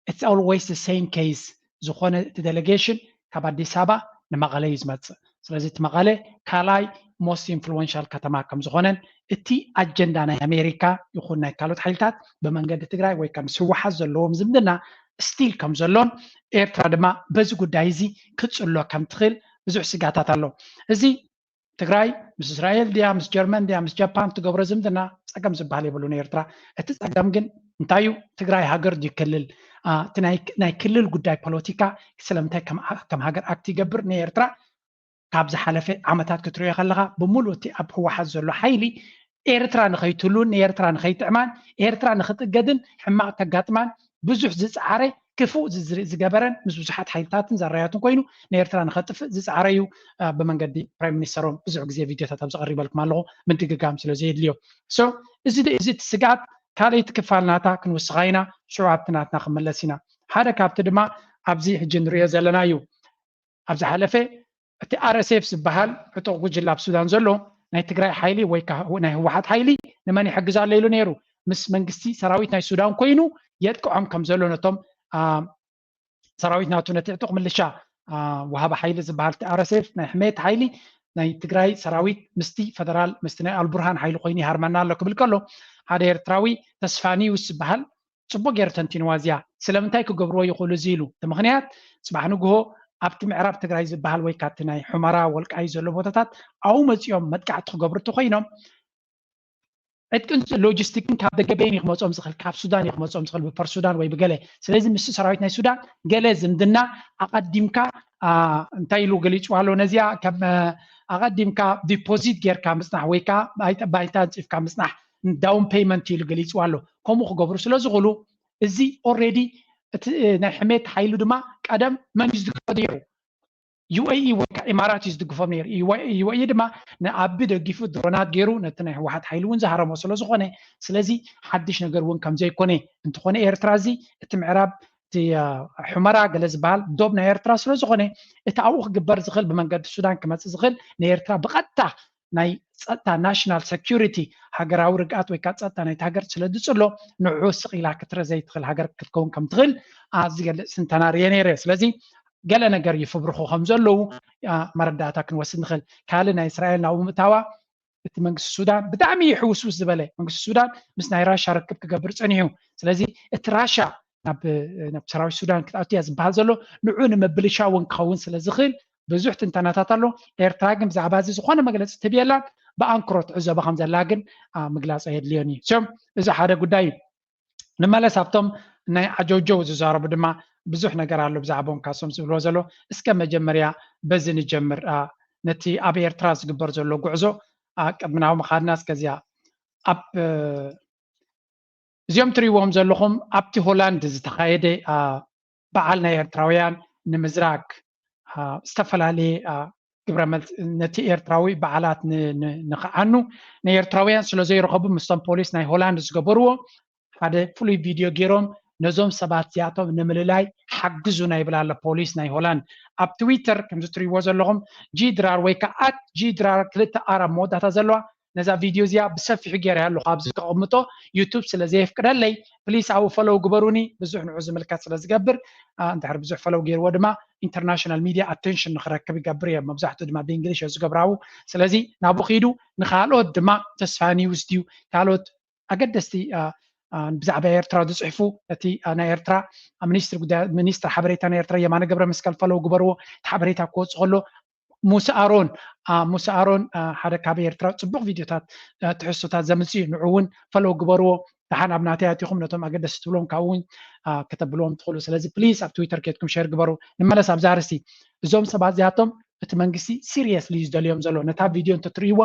It's always the same case። ዝኾነ እቲ ዴሌጌሽን ካብ ኣዲስ ኣበባ ንመቐለ እዩ ዝመፅእ። ስለዚ እቲ መቐለ ካልኣይ most influential ከተማ ከም ዝኾነን እቲ ኣጀንዳ ናይ ኣሜሪካ ይኹን ናይ ካልኦት ሓይልታት ብመንገዲ ትግራይ ወይ ከም ምስ ህወሓት ዘለዎም ዝምድና ስቲል ከም ዘሎን ኤርትራ ድማ በዚ ጉዳይ እዚ ክፅሎ ከም ትኽእል ብዙሕ ስጋታት ኣሎ። እዚ ትግራይ ምስ እስራኤል ድያ ምስ ጀርመን ድያ ምስ ጃፓን ትገብሮ ዝምድና ፀገም ዝበሃል የብሉን ኤርትራ። እቲ ፀገም ግን እንታይ እዩ? ትግራይ ሃገር ድዩ ክልል? እቲ ናይ ክልል ጉዳይ ፖለቲካ ስለምንታይ ከም ሃገር ኣክት ይገብር ንኤርትራ ካብ ዝሓለፈ ዓመታት ክትሪኦ ከለኻ ብምሉእ እቲ ኣብ ህወሓት ዘሎ ሓይሊ ኤርትራ ንኸይትህሉን ንኤርትራ ንኸይጥዕማን ኤርትራ ንኽጥገድን ሕማቕ ከጋጥማን ብዙሕ ዝፀዓረ ክፉእ ዝዝርእ ዝገበረን ምስ ብዙሓት ሓይልታትን ዘራያቱን ኮይኑ ንኤርትራ ንኸጥፍእ ዝፀዓረ እዩ። ብመንገዲ ፕራይም ሚኒስተሮም ብዙሕ ግዜ ቪድዮታት ኣብዚ ቀሪበልኩም ኣለኹ ምድግጋም ስለ ዘየድልዮ። So እዚ እዚ እቲ ስግኣት ካልኣይቲ ክፋል ናታ ክንውስኻ ኢና። ሽዑ ኣብቲ ናትና ክንመለስ ኢና። ሓደ ካብቲ ድማ ኣብዚ ሕጂ ንሪኦ ዘለና እዩ። ኣብ ዝሓለፈ እቲ RSF ዝበሃል ዕጡቕ ጉጅለ ኣብ ሱዳን ዘሎ ናይ ትግራይ ሓይሊ ወይ ናይ ህወሓት ሓይሊ ንመን ይሕግዝ ኣሎ ኢሉ ነይሩ። ምስ መንግስቲ ሰራዊት ናይ ሱዳን ኮይኑ የጥቅዖም ከም ዘሎ ነቶም ሰራዊት ናቱ ነቲ ዕጡቕ ምልሻ ወሃቢ ሓይሊ ዝበሃል እቲ RSF ናይ ሕሜት ሓይሊ ናይ ትግራይ ሰራዊት ምስቲ ፈደራል ምስቲ ናይ ኣልቡርሃን ሓይሊ ኮይኑ ይሃርመና ኣሎ ክብል ከሎ ሓደ ኤርትራዊ ተስፋኒዩስ ዝበሃል ፅቡቅ ገይሩ ተንቲንዋ እዚኣ ስለምንታይ ክገብርዎ ይኽእሉ እዚ ኢሉ እቲ ምክንያት ፅባሕ ንግሆ ኣብቲ ምዕራብ ትግራይ ዝበሃል ወይ ካብቲ ናይ ሑመራ ወልቃይ ዘሎ ቦታታት ኣብኡ መፂኦም መጥቃዕቲ ክገብሩ እንተኮይኖም ዕጥቅን ሎጂስቲክን ካብ ደገ በይን እዩ ክመፅኦም ዝኽእል ካብ ሱዳን እዩ ክመፅኦም ዝኽእል ብፐር ሱዳን ወይ ብገለ ስለዚ ምስ ሰራዊት ናይ ሱዳን ገለ ዝምድና ኣቐዲምካ እንታይ ኢሉ ገሊፅዋ ኣሎ ነዚኣ ከም ኣቐዲምካ ዲፖዚት ጌርካ ምፅናሕ ወይ ከዓ ባይታ ኣንፂፍካ ምፅናሕ ዳውን ፔይመንት ኢሉ ገሊፅዋ ኣሎ። ከምኡ ክገብሩ ስለ ዝኽእሉ እዚ ኦልሬዲ እቲ ናይ ሕሜት ሓይሉ ድማ ቀደም መን እዩ ዝድግፎ ነይሩ? UAE ወይ ከዓ ኢማራት እዩ ዝድግፎም ነይሩ። UAE ድማ ንኣቢ ደጊፉ ድሮናት ገይሩ ነቲ ናይ ህወሓት ሓይሊ እውን ዝሃረሞ ስለ ዝኾነ ስለዚ ሓድሽ ነገር እውን ከም ዘይኮነ እንተኾነ ኤርትራ እዚ እቲ ምዕራብ እቲ ሑመራ ገለ ዝበሃል ዶብ ናይ ኤርትራ ስለ ዝኾነ እቲ ኣብኡ ክግበር ዝኽእል ብመንገዲ ሱዳን ክመፅእ ዝኽእል ንኤርትራ ብቐጥታ ናይ ፀጥታ ናሽናል ሰኪሪቲ ሃገራዊ ርግኣት ወይ ከዓ ፀጥታ ናይቲ ሃገር ስለ ዝፅሎ ንዑ ስቕ ኢላ ክትረ ዘይትኽእል ሃገር ክትከውን ከም ትኽእል ኣብ ዝገልፅ ትንተና ርየ ነይረ። ስለዚ ገለ ነገር ይፍብርኹ ከም ዘለዉ መረዳእታ ክንወስድ ንኽእል። ካልእ ናይ እስራኤል ናብኡ ምእታዋ እቲ መንግስቲ ሱዳን ብጣዕሚ እዩ ሕውስውስ ዝበለ መንግስቲ ሱዳን ምስ ናይ ራሻ ርክብ ክገብር ፀኒሑ። ስለዚ እቲ ራሻ ናብ ናብ ሰራዊት ሱዳን ክትኣቱ እያ ዝበሃል ዘሎ። ንዑ ንምብልሻው እውን ክኸውን ስለ ዝኽእል ብዙሕ ትንተናታት ኣሎ። ኤርትራ ግን ብዛዕባ እዚ ዝኾነ መግለፂ ትህብ የላን። ብኣንክሮ ትዕዘቦ ከም ዘላ ግን ምግላፅ ኣየድልዮን እዩ። ሶም እዚ ሓደ ጉዳይ እዩ። ንመለስ ኣብቶም ናይ ዓጀውጀው ዝዛረቡ ድማ ብዙሕ ነገር ኣሎ ብዛዕባኦም ካሶም ዝብልዎ ዘሎ። እስከ መጀመርያ በዚ ንጀምር። ነቲ ኣብ ኤርትራ ዝግበር ዘሎ ጉዕዞ ቅድሚ ናብ ምኻድና እስከዚኣ ኣብ እዚኦም ትሪእዎም ዘለኹም ኣብቲ ሆላንድ ዝተኻየደ በዓል ናይ ኤርትራውያን ንምዝራግ ዝተፈላለየ ግብረ መልስ ነቲ ኤርትራዊ በዓላት ንኽዓኑ ናይ ኤርትራውያን ስለ ዘይረኸቡ ምስቶም ፖሊስ ናይ ሆላንድ ዝገበርዎ ሓደ ፍሉይ ቪድዮ ገይሮም ነዞም ሰባት እዚኣቶም ንምልላይ ሓግዙና ይብል ኣሎ ፖሊስ ናይ ሆላንድ ኣብ ትዊተር። ከምዚ ትሪእዎ ዘለኹም ጂ ድራር ወይ ከዓ ኣት ጂ ድራር ክልተ ኣር ኣብ መወዳእታ ዘለዋ ነዛ ቪድዮ እዚኣ ብሰፊሑ ገይረ ኣለኹ ኣብዚ ከቕምጦ ዩቱብ ስለ ዘየፍቅደለይ ፕሊስ ኣብኡ ፈለው ግበሩኒ። ብዙሕ ንዑ ዝምልከት ስለ ዝገብር እንድሕር ብዙሕ ፈለው ገይርዎ ድማ ኢንተርናሽናል ሚድያ ኣቴንሽን ንክረክብ ይገብር እዮም። መብዛሕትኡ ድማ ብእንግሊሽ እዮም ዝገብራቡ። ስለዚ ናብኡ ኪዱ ንካልኦት ድማ ተስፋ ኒውስ ድዩ ካልኦት ኣገደስቲ ብዛዕባ ኤርትራ ዝፅሕፉ እቲ ናይ ኤርትራ ሚኒስትር ጉዳይ ሚኒስትር ሓበሬታ ናይ ኤርትራ የማነ ገብረ መስቀል ፈለው ግበርዎ። እቲ ሓበሬታ ክወፅ ከሎ ሙሳ ኣሮን ሙሳ ኣሮን ሓደ ካብ ኤርትራ ፅቡቅ ቪድዮታት ትሕዝቶታት ዘምፅእ እዩ። ንዑ እውን ፈለው ግበርዎ። ደሓን ኣብ ናተይ ኣቲኹም ነቶም ኣገደስቲ ትብሎም ካብኡ እውን ከተብልዎም ትኽእሉ። ስለዚ ፕሊስ ኣብ ትዊተር ኬድኩም ሸር ግበሩ። ንመለስ ኣብዛ ኣርስቲ እዞም ሰባት እዚኣቶም እቲ መንግስቲ ሲሪየስሊ እዩ ዝደልዮም ዘሎ። ነታ ቪድዮ እንተትርእይዋ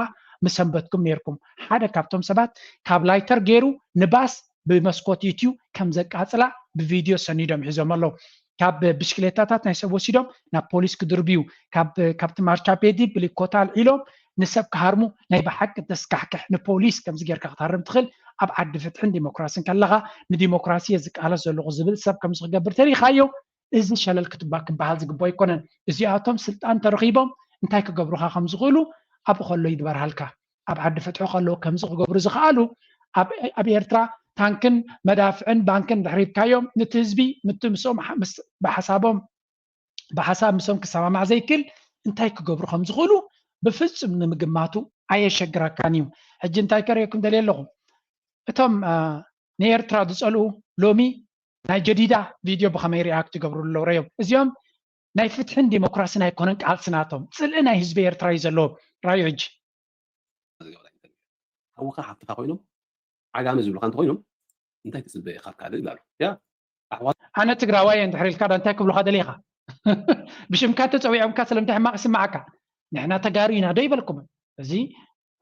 ምሰንበትኩም ነይርኩም። ሓደ ካብቶም ሰባት ካብ ላይተር ገይሩ ንባስ ብመስኮት ዩትዩ ከም ዘቃፅላ ብቪድዮ ሰኒዶም ሒዞም ኣለዉ። ካብ ብሽክሌታታት ናይ ሰብ ወሲዶም ናብ ፖሊስ ክድርብዩ ካብቲ ማርቻ ቤዲ ብሊኮታ ኣልዒሎም ንሰብ ክሃርሙ ናይ ብሓቂ ተስካሕክሕ ንፖሊስ ከምዚ ጌርካ ክትሃርም ትኽእል ኣብ ዓዲ ፍትሕን ዲሞክራስን ከለኻ ንዲሞክራሲ እየ ዝቃለስ ዘለኹ ዝብል ሰብ ከምዚ ክገብር ተሪኻዮ እዚ ሸለል ክትባ ክበሃል ዝግቦ ኣይኮነን። እዚኣቶም ስልጣን ተረኺቦም እንታይ ክገብሩኻ ከም ዝኽእሉ ኣብኡ ከሎ ይግበርሃልካ። ኣብ ዓዲ ፍትሒ ከለዉ ከምዚ ክገብሩ ዝኽኣሉ ኣብ ኤርትራ ታንክን መዳፍዕን ባንክን ድሕሪብካዮም ንቲ ህዝቢ ምቲ ምስኦም ብሓሳቦም ብሓሳብ ምስኦም ክሰማማዕ ዘይክል እንታይ ክገብሩ ከም ዝኽእሉ ብፍጹም ንምግማቱ ኣየሸግረካን እዩ። ሕጂ እንታይ ከርእየኩም ደልየ ኣለኹ እቶም ንኤርትራ ዝጸልኡ ሎሚ ናይ ጀዲዳ ቪድዮ ብኸመይ ሪኣክት ይገብሩ ኣለዉ ረዮም እዚኦም ናይ ፍትሕን ዲሞክራስን ኣይኮነን ቃልሲ ናቶም ፅልኢ ናይ ህዝቢ ኤርትራ እዩ ዘለዎም። ራዩ ሕጂ ሓውኻ ሓፍትኻ ኮይኖም ዓጋመ ዝብሉካ እንተኮይኖም እንታይ ትፅበ ኢኻ ካብ ካልእ ይብላሉ ያ ኣሕዋት ኣነ ትግራዋይ እንድሕር ኢልካ እንታይ ክብሉካ ደሊኻ ብሽምካ ተፀዊዖምካ ስለምንታይ ሕማቕ ይስምዓካ ንሕና ተጋሩ ኢና ዶ ይበልኩም እዚ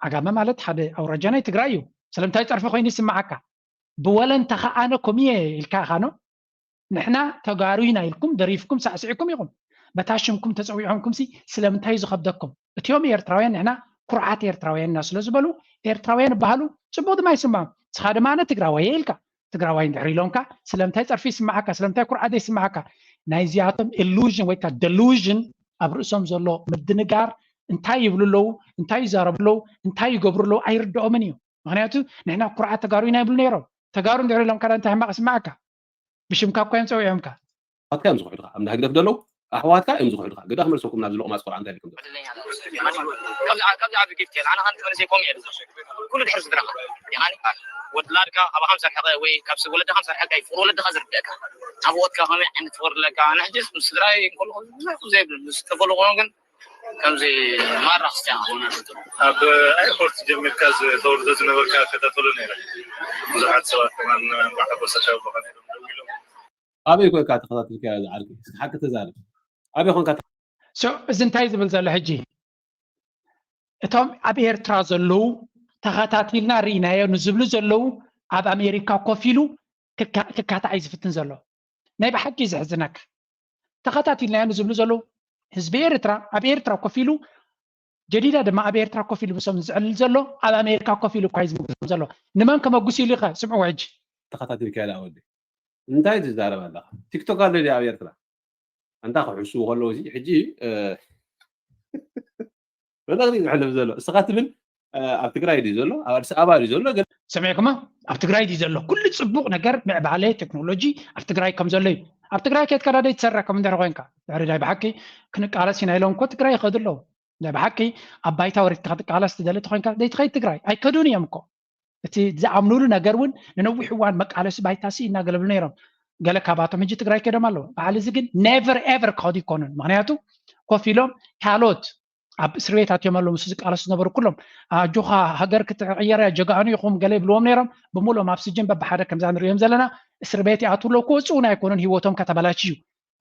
ዓጋመ ማለት ሓደ ኣውራጃ ናይ ትግራይ እዩ ስለምንታይ ፀርፊ ኮይኑ ይስምዓካ ብወለንታ ከዓነ ኮሚየ ኢልካ ኢኻ ኖ ንሕና ተጋሩ ኢና ኢልኩም ደሪፍኩም ሳዕስዕኩም ኢኹም በታ ሽምኩም ተፀዊዖምኩም ሲ ስለምንታይ ዝኸብደኩም እቲኦም ኤርትራውያን ንሕና ኩርዓት ኤርትራውያን ኢና ስለ ዝበሉ ኤርትራውያን ይበሃሉ ፅቡቅ ድማ ይስምዖም ንስኻ ድማ ኣነ ትግራዋየ ኢልካ ትግራዋይ እንድሕር ኢሎምካ ስለምንታይ ፀርፊ ይስምዓካ ስለምንታይ ኩርዓት ዘይስምዓካ ናይዚኣቶም ኢሉዥን ወይ ከዓ ደሉዥን ኣብ ርእሶም ዘሎ ምድንጋር እንታይ ይብሉ ኣለዉ እንታይ ይዛረቡ ኣለዉ እንታይ ይገብሩ ኣለዉ ኣይርድኦምን እዩ ምክንያቱ ንሕና ኩርዓት ተጋሩ ኢና ይብሉ ነይሮም ተጋሩ እንድሕር ኢሎም ካዳ እንታይ ሕማቅ ይስምዓካ ብሽምካ እኳ እዮም ፀዊዖምካ ኣሕዋትካ እዮም ዝኽሕዱኻ ኣብ ህግደፍ ዘለዉ ኣሕዋትካ እዮም ዝኽሕዱኻ ግዳ ክመልሰኩም ናብ ዝለቑ ማፅቆር እንታይ ልኩም ካብዚ ዓቢ ጊፍት የለ ኣነ ሓንቲ መልሰ ይኮም የለ ኩሉ ድሕር ስድራኻ የኻኒ ወላድካ ኣባኻ ምሰርሐ ወይ ካብ ወለድኻ ምሰርሐ ፍቅሪ ወለድኻ ዝርድእካ ኣቦትካ ከመይ ዓይነት ፍቅሪ ኣለካ ንሕጂ ምስ ስድራይ እንከሎ ዘይብል ምስ ተፈለቆ ግን ከምዚ ማራ ክስቲያ ኣብ ኤርፖርት ጀሚርካ ተወርዶ ዝነበርካ ከታተሎ ነረ ብዙሓት ሰባት ከማን ባሓጎሰካ ብኸ ኣበይ ኮንካ ተኸታትልካ ዝዓርኪ ሓቂ ተዛረብ ኣበይ ኮንካ እዚ እንታይ ዝብል ዘሎ ሕጂ እቶም ኣብ ኤርትራ ዘለዉ ተኸታቲልና ርኢናዮ ንዝብሉ ዘለዉ ኣብ ኣሜሪካ ኮፍ ኢሉ ክካታዕ እዩ ዝፍትን ዘሎ ናይ ብሓቂ ዘሕዝነካ ተኸታቲልናዮ ንዝብሉ ዘለዉ ህዝቢ ኤርትራ ኣብ ኤርትራ ኮፍ ኢሉ ጀዲዳ ድማ ኣብ ኤርትራ ኮፍ ኢሉ ምሶም ዝዕልል ዘሎ ኣብ ኣሜሪካ ኮፍ ኢሉ እኳ እዩ ዝምግሶም ዘሎ ንመን ከመጉስ ኢሉ ኢኸ ስምዕዎ ሕጂ ተኸታቲልካ ኢላ ወዲ እንታይ ትዛረብ ኣለኻ ቲክቶክ ኣሎ ድያ ኣብ ኤርትራ ኣንታ ክሕስቡ ከለዉ ሕጂ በለቕቲ ዝሕልፍ ዘሎ እስኻ ትብል ኣብ ትግራይ ድዩ ዘሎ ኣብ ኣዲስ ኣበባ ድዩ ዘሎ ግን ሰሚዕኩማ ኣብ ትግራይ ድዩ ዘሎ ኩሉ ፅቡቅ ነገር ምዕባለ ቴክኖሎጂ ኣብ ትግራይ ከም ዘሎ እዩ ኣብ ትግራይ ከየትካ ዳደይ ትሰርሕ ከም እንድሕር ኮይንካ ድሕሪ ናይ ብሓቂ ክንቃለስ ኢና ኢሎም እኮ ትግራይ ይኸዱ ኣለዉ ናይ ብሓቂ ኣብ ባይታ ወሪድካ ክትቃለስ ትደሊ ተኮይንካ ዘይትኸይድ ትግራይ ኣይከዱን እዮም እኮ እቲ ዝኣምኑሉ ነገር እውን ንነዊሕ እዋን መቃለሲ ባይታ ሲ እናገለብሉ ነይሮም ገለ ካባቶም ሕጂ ትግራይ ከይዶም ኣለዉ። በዓል እዚ ግን never ever ክኸዱ ይኮኑን። ምክንያቱ ኮፍ ኢሎም ካልኦት ኣብ እስር ቤት ኣትዮም ኣለዉ፣ ምስ ዝቃለሱ ዝነበሩ ኩሎም ኣጆኻ ሃገር ክትዕየር እያ፣ ጀጋኑ ኢኹም ገለ ይብልዎም ነይሮም። ብምሉኦም ኣብ ስጅን በብሓደ ከምዛ ንሪኦም ዘለና እስር ቤት ይኣትዉ ኣለዉ። ክወፅኡ እውን ኣይኮኑን፣ ህይወቶም ከተበላሽ እዩ።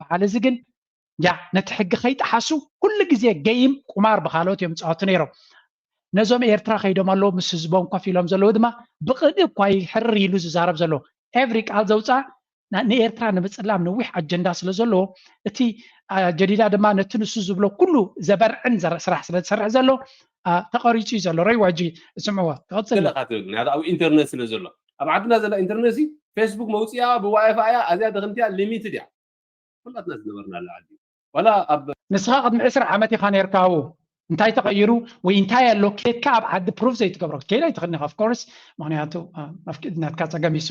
በዓል እዚ ግን ያ ነቲ ሕጊ ከይጠሓሱ ኩሉ ግዜ ገይም ቁማር ብካልኦት እዮም ዝፃወቱ ነይሮም። ነዞም ኤርትራ ከይዶም ኣለዉ ምስ ህዝቦም ኮፍ ኢሎም ዘለዉ ድማ ብቕንኢ እኳ እዩ ሕርር ኢሉ ዝዛረብ ዘሎ። ኤቭሪ ቃል ዘውፅኣ ንኤርትራ ንምፅላም ነዊሕ ኣጀንዳ ስለ ዘለዎ እቲ ጀዲዳ ድማ ነቲ ንሱ ዝብሎ ኩሉ ዘበርዕን ስራሕ ስለ ዝሰርሕ ዘሎ ተቐሪፁ እዩ ዘሎ። ረይዋ ሕጂ ስምዕዎ ትቐፅል። ምክንያቱ ኣብ ኢንተርነት ስለ ዘሎ ኣብ ዓድና ዘላ ኢንተርነት ሲ ፌስቡክ መውፅያ ብዋይፋያ ኣዝያ ድኽምቲያ ሊሚትድ እያ። ኩላትና ዝነበርና ኣለ ዓዲ ዋላ ኣብ ንስኻ ቅድሚ ዕስራ ዓመት ኢኻ ነርካ ኣብኡ እንታይ ተቐይሩ ወይ እንታይ ኣሎ ኬድካ ኣብ ዓዲ ፕሩፍ ዘይትገብሮ ክትከይድ ኣይትኽእልን ኢኻ ኦፍኮርስ ምክንያቱ ናትካ ፀገም ይሱ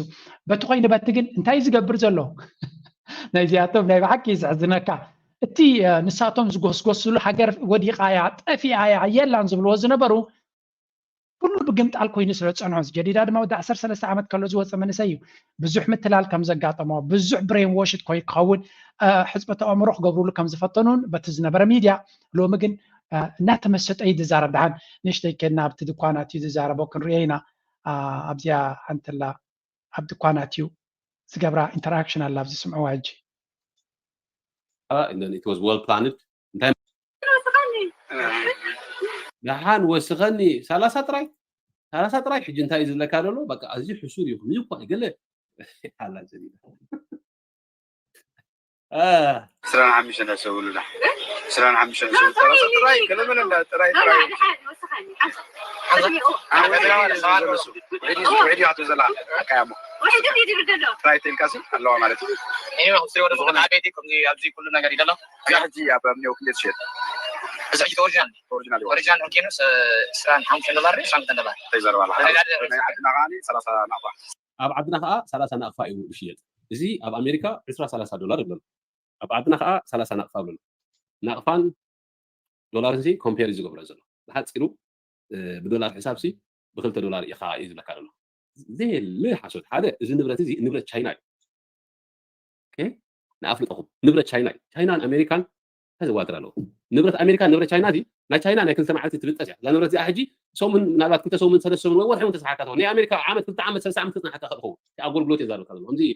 በቲ ኮይኑ በቲ ግን እንታይ ዝገብር ዘሎ ናይዚኣቶም ናይ ብሓቂ እዩ ዘሕዝነካ እቲ ንሳቶም ዝጎስጎስሉ ሃገር ወዲቓ እያ ጠፊኣ እያ የላን ዝብልዎ ዝነበሩ ኩሉ ብግምጣል ኮይኑ ስለ ዝፀንሖ ጀዲዳ ድማ ወዲ ዓሰርተ ሰለስተ ዓመት ከሎ ዝወፀ መንእሰይ እዩ ብዙሕ ምትላል ከም ዘጋጠሞ ብዙሕ ብሬን ዎሽድ ኮይ ክኸውን ሕፅበተ ኣእምሮ ክገብሩሉ ከም ዝፈተኑን በቲ ዝነበረ ሚድያ ሎሚ ግን እናተመሰጠ እዩ ዝዛረብ ደሓን ንእሽተይ ከና ኣብቲ ድኳናት እዩ ዝዛረቦ ክንሪኦ ኢና ኣብዚኣ ሓንትላ ኣብ ድኳናት እዩ ዝገብራ ኢንተራክሽን ኣላ ኣብዚ ስምዕዋ ሕጂ ደሓን ወስኸኒ ሰላሳ ጥራይ ሰላሳ ጥራይ ሕጂ እንታይ እዩ ዝብለካ ዘሎ በቃ ኣዝዩ ሕሱር እዩ ከምዚ እኳ ገለ ኣላ ዘሊላ ስራን ሓሙሽተ ነሰብሉና ስራን ሓሙሽተ ነሰብ ጥራይ ጥራይ ከለመለና ጥራይ ጥራይ ውሕዲ ውሕዲ ኣቶ ዘላ ኣቃያሞ ጥራይ ተልካሲ ኣለዋ ማለት እዩ እኔ ወደ ዝኾነ ዓበይቲ ከምዚ ኣብዚ ኩሉ ነገር ይደሎ እዚኣ ሕጂ ኣብ ኣብኒኦ ክንደይ ትሸጥ እዚ ሕጂ ኦሪጂናል ኦሪጂናል እዩ ኦሪጂናል ኦኬ ነው ስራን ሓሙሽተ ዶላር ስራን ክልተ ዶላር እንታይ ዘረባ ኣለካ ናይ ዓድና ከዓኒ ሰላሳ ናቕፋ ኣብ ዓድና ከዓ ሰላሳ ናቕፋ እዩ ዝሽየጥ እዚ ኣብ ኣሜሪካ ዕስራ ሰላሳ ዶላር ይብለሉ ኣብ ዓድና ከዓ ሰላሳ ናቕፋ ይብለሉ ናቕፋን ዶላርን ሲ ኮምፔር እዩ ዝገብሮ ዘሎ ብሓፂሩ ብዶላር ሕሳብ ሲ ብክልተ ዶላር ኢኻ እዩ ዝብለካ ዘሎ ዘየለ ሓሶት ሓደ እዚ ንብረት እዚ ንብረት ቻይና እዩ ንኣፍልጠኹም ንብረት ቻይና እዩ ቻይናን ኣሜሪካን ተዘዋድር ኣለዎ ንብረት ኣሜሪካ ንብረት ቻይና እዚ ናይ ቻይና ናይ ክልተ መዓልቲ ትብጠስ እያ እዛ ንብረት እዚኣ ሕጂ ሰሙን ምናልባት ክልተ ሰሙን ሰለስተ ሰሙን ወይ ወርሒ እውን ተስሓካ ትኸውን ናይ ኣሜሪካ ዓመት ክልተ ዓመት ሰለስተ ዓመት ክፅናሓካ ክእል ትኸውን ኣገልግሎት እየ ዛረብካ ዘሎ ከምዚ እዩ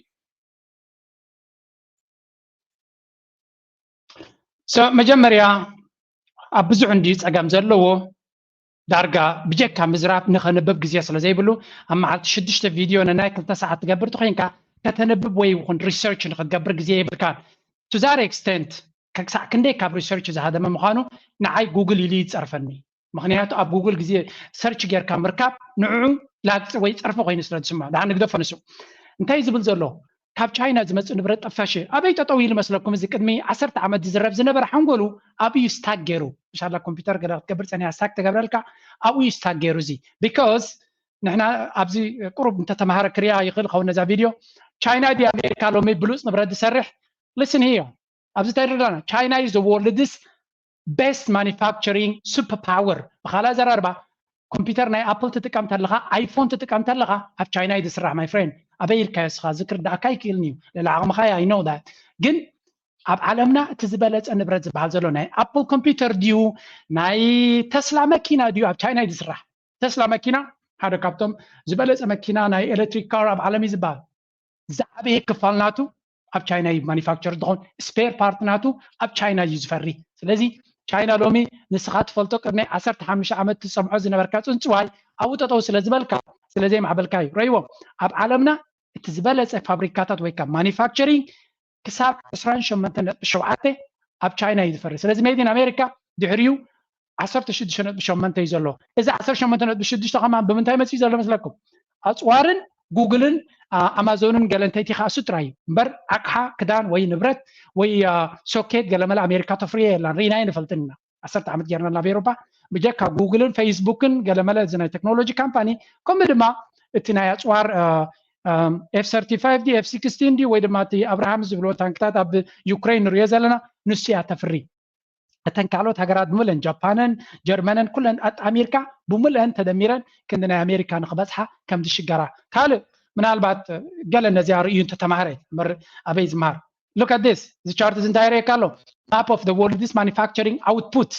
መጀመርያ ኣብ ብዙሕ እንድዩ ፀገም ዘለዎ ዳርጋ ብጀካ ምዝራብ ንኸንብብ ግዜ ስለ ዘይብሉ ኣብ መዓልቲ ሽዱሽተ ቪድዮ ነናይ ክልተ ሰዓት ትገብር ተኮይንካ ከተንብብ ወይ ይኹን ሪሰርች ንክትገብር ግዜ የብልካን to that extent ክሳዕ ክንደይ ካብ ሪሰርች ዝሃደመ ምዃኑ ንዓይ ጉግል ኢሉ ይፀርፈኒ ምክንያቱ ኣብ ጉግል ግዜ ሰርች ጌርካ ምርካብ ንዕዑ ላግፂ ወይ ፀርፊ ኮይኑ ስለ ዝስምዖ ድሓን ንግደፎ ንሱ እንታይ ዝብል ዘሎ ካብ ቻይና ዝመፅእ ንብረት ጠፋሽ ኣበይ ጠጠው ኢሉ መስለኩም እዚ ቅድሚ ዓሰርተ ዓመት ዝዝረብ ዝነበረ ሓንጎሉ ኣብኡ እዩ ስታክ ገይሩ እንሻላ ኮምፒውተር ገለ ክትገብር ፀኒያ ስታክ ተገብረልካ ኣብኡ እዩ ስታክ ገይሩ እዚ because ንሕና ኣብዚ ቁሩብ እንተተማሃረ ክሪኣ ይኽእል ኸውን ነዛ ቪድዮ ቻይና ድዩ ኣሜሪካ ሎሚ ብሉፅ ንብረት ዝሰርሕ listen here ኣብዚ እንታይ ርዳና China is the world's best manufacturing super power ብኻልእ ኣዘራርባ ኮምፒውተር ናይ ኣፕል ትጥቀም ተለኻ ኣይፎን ትጥቀም ተለኻ ኣብ ቻይና እዩ ዝስራሕ my friend ኣበይ ኢልካዮ እስኻ እዚ ክርዳእካ ኣይክእልን እዩ ልዕሊ ዓቕምኻ እያ I know that ግን ኣብ ዓለምና እቲ ዝበለፀ ንብረት ዝበሃል ዘሎ ናይ ኣፕል ኮምፒውተር ድዩ ናይ ተስላ መኪና ድዩ ኣብ ቻይና እዩ ዝስራሕ ተስላ መኪና ሓደ ካብቶም ዝበለፀ መኪና ናይ ኤሌክትሪክ ካር ኣብ ዓለም እዩ ዝበሃል ዝዓበየ ክፋል ናቱ ኣብ ቻይና እዩ ማኒፋክቸር ዝኾን ስፔር ፓርት ናቱ ኣብ ቻይና እዩ ዝፈሪ ስለዚ ቻይና ሎሚ ንስኻ ትፈልጦ ቅድሚ ዓሰርተ ሓሙሽተ ዓመት ትፀምዖ ዝነበርካ ፅንፅዋይ ኣብኡ ጠጠው ስለ ዝበልካ ስለ ዘይማዕበልካ እዩ ረይዎም ኣብ ዓለምና እቲ ዝበለፀ ፋብሪካታት ወይ ካብ ማኒፋክቸሪንግ ክሳብ ዕስራን ሸሞንተን ነጥቢ ሸውዓተ ኣብ ቻይና እዩ ዝፈሪ ስለዚ ሜድ ኢን ኣሜሪካ ድሕሪኡ ዓሰርተ ሽዱሽተ ነጥቢ ሸሞንተ እዩ ዘሎ እዚ ዓሰርተ ሸሞንተ ነጥቢ ሽዱሽተ ከማን ብምንታይ መፅኡ ዘሎ መስለኩም ኣፅዋርን ጉግልን ኣማዞንን ገለ እንተይቲ ከኣሱ ጥራይ እዩ እምበር ኣቅሓ ክዳን ወይ ንብረት ወይ ሶኬት ገለመለ ኣሜሪካ ተፍርዮ የላን ርኢናዮ ንፈልጥን ኢና ዓሰርተ ዓመት ጌርና ናብ ኤሮፓ ብጀካ ጉግልን ፌስቡክን ገለመለ እዚ ናይ ቴክኖሎጂ ካምፓኒ ከምኡ ድማ እቲ ናይ ኣፅዋር ኤፍ ሰርቲፋይቭ ዲ ኤፍ ሲክስቲን ዲ ወይ ድማ እቲ ኣብርሃም ዝብልዎ ታንክታት ኣብ ዩክሬን ንሪኦ ዘለና ንሱ እያ ተፍሪ እተን ካልኦት ሃገራት ብምልእን ጃፓንን ጀርመንን ኩለን ኣጣሚርካ ብምልአን ተደሚረን ክንዲ ናይ ኣሜሪካ ንክበፅሓ ከም ዝሽገራ ካልእ ምናልባት ገለ ነዚኣ ርእዩ እንተተማህረ እምበር ኣበይ ዝምሃር? Look at this። እዚ ቻርት እዚ እንታይ የርእየካ ኣሎ? Map of the world's manufacturing output።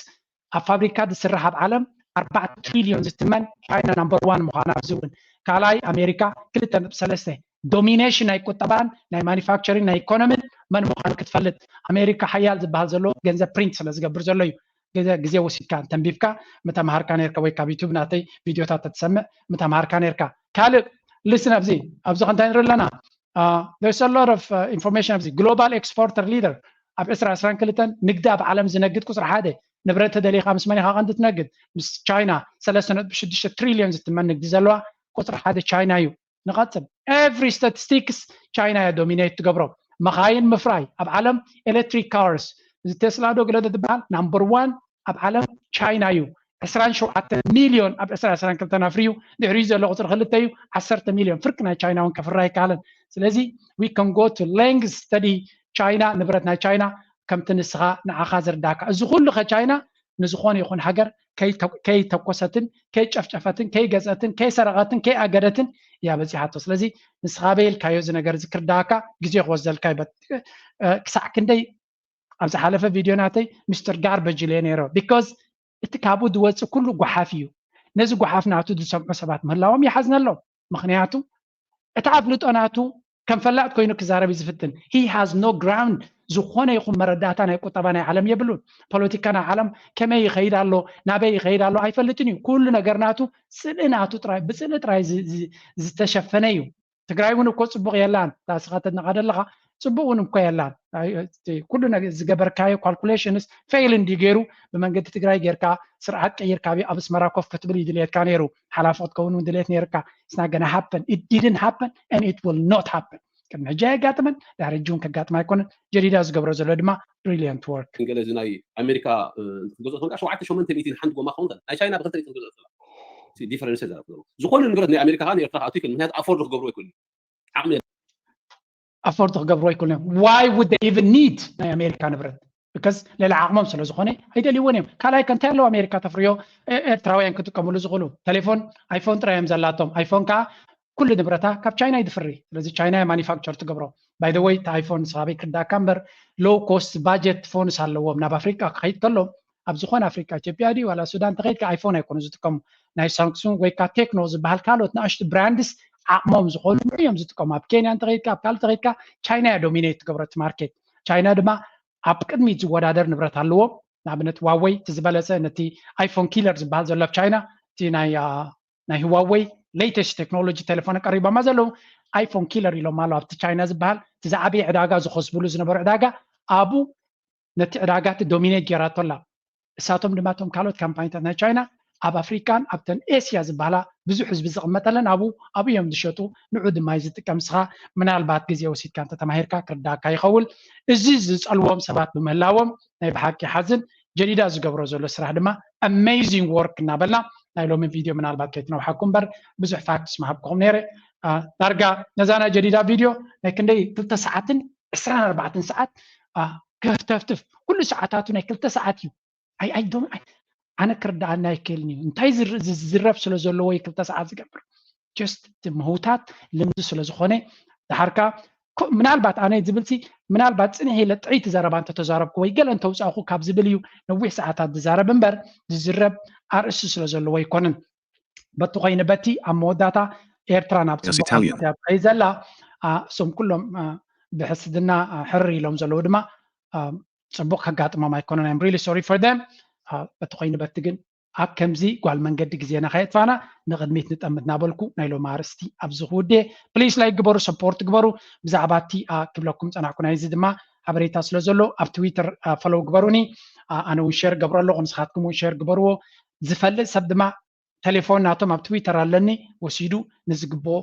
ኣብ ፋብሪካ ዝስራሕ ኣብ ዓለም ኣርባዕተ ትሪልዮን ዝትመን ቻይና ናምበር ዋን ምዃና ኣብዚ እውን ካልኣይ ኣሜሪካ ክልተ ነጥቢ ሰለስተ። ዶሚኔሽን ናይ ቁጠባን ናይ ማኒፋክቸሪንግ ናይ ኢኮኖሚን መን ምዃኑ ክትፈልጥ። ኣሜሪካ ሓያል ዝበሃል ዘሎ ገንዘብ ፕሪንት ስለ ዝገብር ዘሎ እዩ። ግዜ ወሲድካ እንተንቢብካ ምተምሃርካ ነርካ ወይ ካብ ዩቱብ ናተይ ቪድዮታት ተትሰምዕ ምተምሃርካ ነርካ። ካልእ ሊስን ኣብዚ ኣብዚ ከንታይ ንርኢ ኣለና? There's a lot of information ኣብዚ ግሎባል ኤክስፖርተር ሊደር ኣብ ዕስራ ዕስራን ክልተን ንግዲ ኣብ ዓለም ዝነግድ ቁፅሪ ሓደ። ንብረት ተደሊኻ ምስ መን ኢኻ ቀንዲ ትነግድ? ምስ ቻይና። ሰለስተ ነጥቢ ሽዱሽተ ትሪልዮን ዝትመን ንግዲ ዘለዋ ቁፅሪ ሓደ ቻይና እዩ። ንቐፅል። ኤቭሪ ስታቲስቲክስ ቻይና እያ ዶሚኔት ትገብሮ። መኻይን ምፍራይ ኣብ ዓለም ኤሌክትሪክ ካርስ እዚ ቴስላ ዶ ገለ ዶ ትበሃል ናምበር ዋን ኣብ ዓለም ቻይና እዩ። ዕስራን ሸውዓተ ሚልዮን ኣብ ዕስራ ዕስራን ክልተን ኣፍርዩ። ድሕሪኡ ዘሎ ቁፅሪ ክልተ እዩ። ዓሰርተ ሚልዮን ፍርቂ ናይ ቻይና እውን ከፍራ ኣይከኣለን። ስለዚ we can go to length study ቻይና ንብረት ናይ ቻይና ከምቲ ንስኻ ንዓኻ ዝርዳካ እዚ ኩሉ ከ ቻይና ንዝኾነ ይኹን ሃገር ከይተኮሰትን ከይጨፍጨፈትን ከይገዘትን ከይሰረቐትን ከይኣገደትን እያ በፂሓቶ። ስለዚ ንስኻ በይልካዮ እዚ ነገር እዚ ክርዳእካ ግዜ ክወስደልካ ይበት ክሳዕ ክንደይ ኣብ ዝሓለፈ ቪድዮ ናተይ ሚስተር ጋርበጅ ኢለ ነይረ። ቢኮዝ እቲ ካብኡ ዝወፅእ ኩሉ ጓሓፍ እዩ። ነዚ ጓሓፍ ናቱ ዝሰምዑ ሰባት ምህላዎም ይሓዝነሎም። ምክንያቱ እቲ ኣፍልጦ ናቱ ከም ፈላጥ ኮይኑ ክዛረብ እዩ ዝፍትን። He has no ground። ዝኾነ ይኹን መረዳእታ ናይ ቁጠባ ናይ ዓለም የብሉን። ፖለቲካ ናይ ዓለም ከመይ ይኸይድ ኣሎ ናበይ ይኸይድ ኣሎ ኣይፈልጥን እዩ። ኩሉ ነገር ናቱ ስእሊ ናቱ ጥራይ ብስእሊ ጥራይ ዝተሸፈነ እዩ። ትግራይ እውን እኮ ፅቡቕ የላን። ዳስኻ ተድንቓ ደለኻ ፅቡቕ እውን እኮ የላን። ኩሉ ዝገበርካዮ ካልኩሌሽንስ ፌይል እንዲ ገይሩ ብመንገዲ ትግራይ ጌርካ ስርዓት ቀይርካ ኣብ ኣስመራ ኮፍ ክትብል እዩ ድልየትካ ነይሩ። ሓላፊ ክትከውን እውን ድልየት ነይርካ። ስና ገና ሃፐን ዲድን ሃፐን ን ኢት ል ኖት ሃፐን። ቅድሚ ሕጂ ኣየጋጥመን ዳሕሪ ሕጂ እውን ከጋጥም ኣይኮነን። ጀዲዳ ዝገብሮ ዘሎ ድማ ብሪሊየንት ወርክ። ገለ እዚ ናይ ኣሜሪካ ክትገዝኦ ከ ሸውዓተ ሸሞንተ ሚእቲ ሓንቲ ጎማ ክኸውን ከላ ናይ ቻይና ብክልተ ሚእቲ ክትገዝኦ ከላ ዲፈረንስ ዘረብ ዝኾነ ንብረት ናይ ኣሜሪካ ከዓ ንኤርትራ ክኣቱ ይክእል። ምክንያቱ ኣፎርድ ክገብርዎ ይክእሉ ዓቕሚ ኣፎርድ ክገብርዎ ይክእሉ እዮም። Why would they even need ናይ ኣሜሪካ ንብረት? Because ሌላ ዓቕሞም ስለ ዝኾነ ኣይደልይዎን እዮም። ካልኣይ ከ እንታይ ኣለዎ ኣሜሪካ ተፍርዮ ኤርትራውያን ክጥቀምሉ ዝኽእሉ? ቴሌፎን ኣይፎን ጥራይ እዮም ዘላቶም። ኣይፎን ከዓ ኩሉ ንብረታ ካብ ቻይና ይድፍሪ። ስለዚ ቻይና ማኒፋክቸር ትገብሮ። By the way እቲ ኣይፎን ንስኻበይ ክርዳእካ እምበር ሎው ኮስት ባጀት ፎንስ ኣለዎም። ናብ ኣፍሪካ ክኸይድ ከሎ ኣብ ዝኾነ ኣፍሪካ ኢትዮጵያ ድዩ ዋላ ሱዳን ተኸይድካ ኣይፎን ኣይኮኑ ዝጥቀሙ። ናይ ሳምሱንግ ወይ ካ ቴክኖ ዝበሃል ካልኦት ንኣሽቱ ብራንድስ ዓቕሞም ዝኾኑ እዮም ዝጥቀሙ። ኣብ ኬንያ እንተኸይድካ ኣብ ካልእ ተኸይድካ ቻይና እያ ዶሚኔት ትገብሮ እቲ ማርኬት። ቻይና ድማ ኣብ ቅድሚት ዝወዳደር ንብረት ኣለዎም። ንኣብነት ዋወይ እቲ ዝበለፀ ነቲ ኣይፎን ኪለር ዝበሃል ዘሎ ኣብ ቻይና እቲ ናይ ናይ ህዋወይ ሌተስት ቴክኖሎጂ ቴሌፎን ቀሪቦማ ዘለዉ ኣይፎን ኪለር ኢሎም ኣሎ ኣብቲ ቻይና ዝበሃል እቲ ዝዓበየ ዕዳጋ ዝኸስብሉ ዝነበሩ ዕዳጋ ኣብኡ ነቲ ዕዳጋ እቲ ዶሚኔት ጌራቶ ኣላ። እሳቶም ድማ እቶም ካልኦት ካምፓኒታት ናይ ቻይና ኣብ ኣፍሪካን ኣብተን ኤስያ ዝበሃላ ብዙሕ ህዝቢ ዝቕመጠለን ኣብኡ ኣብኡ እዮም ዝሸጡ። ንዑ ድማ እዩ ዝጥቀም። ንስኻ ምናልባት ግዜ ወሲድካ እንተተማሂርካ ክርዳእካ ይኸውን። እዚ ዝፀልዎም ሰባት ብምህላዎም ናይ ብሓቂ ሓዝን። ጀዲዳ ዝገብሮ ዘሎ ስራሕ ድማ ኣሜዚንግ ወርክ እናበልና ናይ ሎሚ ቪድዮ ምናልባት ከይትነውሓኩም እምበር ብዙሕ ፋክትስ ምሃብኩም ነይረ። ዳርጋ ነዛ ናይ ጀዲዳ ቪድዮ ናይ ክንደይ ክልተ ሰዓትን ዕስራን ኣርባዕተን ሰዓት ክህፍተፍትፍ ኩሉ ሰዓታቱ ናይ ክልተ ሰዓት እዩ። ኣነ ክርዳኣና ኣይክእልን እዩ። እንታይ ዝዝረብ ስለ ዘለዎ እዩ ክልተ ሰዓት ዝገብር? ጀስት ምህውታት ልምዲ ስለ ዝኾነ ድሓርካ ምናልባት ኣነ ዝብልሲ ምናልባት ፅንሕ ኢለ ጥዕይቲ ዘረባ እንተተዛረብኩ ወይ ገለ እንተውፃእኩ ካብ ዝብል እዩ ነዊሕ ሰዓታት ዝዛረብ እምበር ዝዝረብ ኣርእስቲ ስለ ዘለዎ ኣይኮነን። በቲ ኮይኑ በቲ ኣብ መወዳእታ ኤርትራ ናብ ፅቡቅ ዘላ እሶም ኩሎም ብሕስድና ሕርር ኢሎም ዘለዉ ድማ ፅቡቅ ከጋጥሞም ኣይኮነን። I'm really sorry for them። በቲ ኮይኑ በቲ ግን ኣብ ከምዚ ጓል መንገዲ ግዜና ከየጥፋና ንቕድሚት ንጠምት እናበልኩ ናይ ሎም ኣርእስቲ ኣብዚ ክውድየ። ፕሊስ ላይክ ግበሩ፣ ሰፖርት ግበሩ። ብዛዕባ እቲ ክብለኩም ፀናዕኩ ናይዚ ድማ ሓበሬታ ስለ ዘሎ ኣብ ትዊተር ፈሎው ግበሩኒ። ኣነ እውን ሼር ገብሮ ኣለኹ፣ ንስኻትኩም እውን ሼር ግበርዎ። ዝፈልጥ ሰብ ድማ ቴሌፎን ናቶም ኣብ ትዊተር ኣለኒ ወሲዱ ንዝግብኦ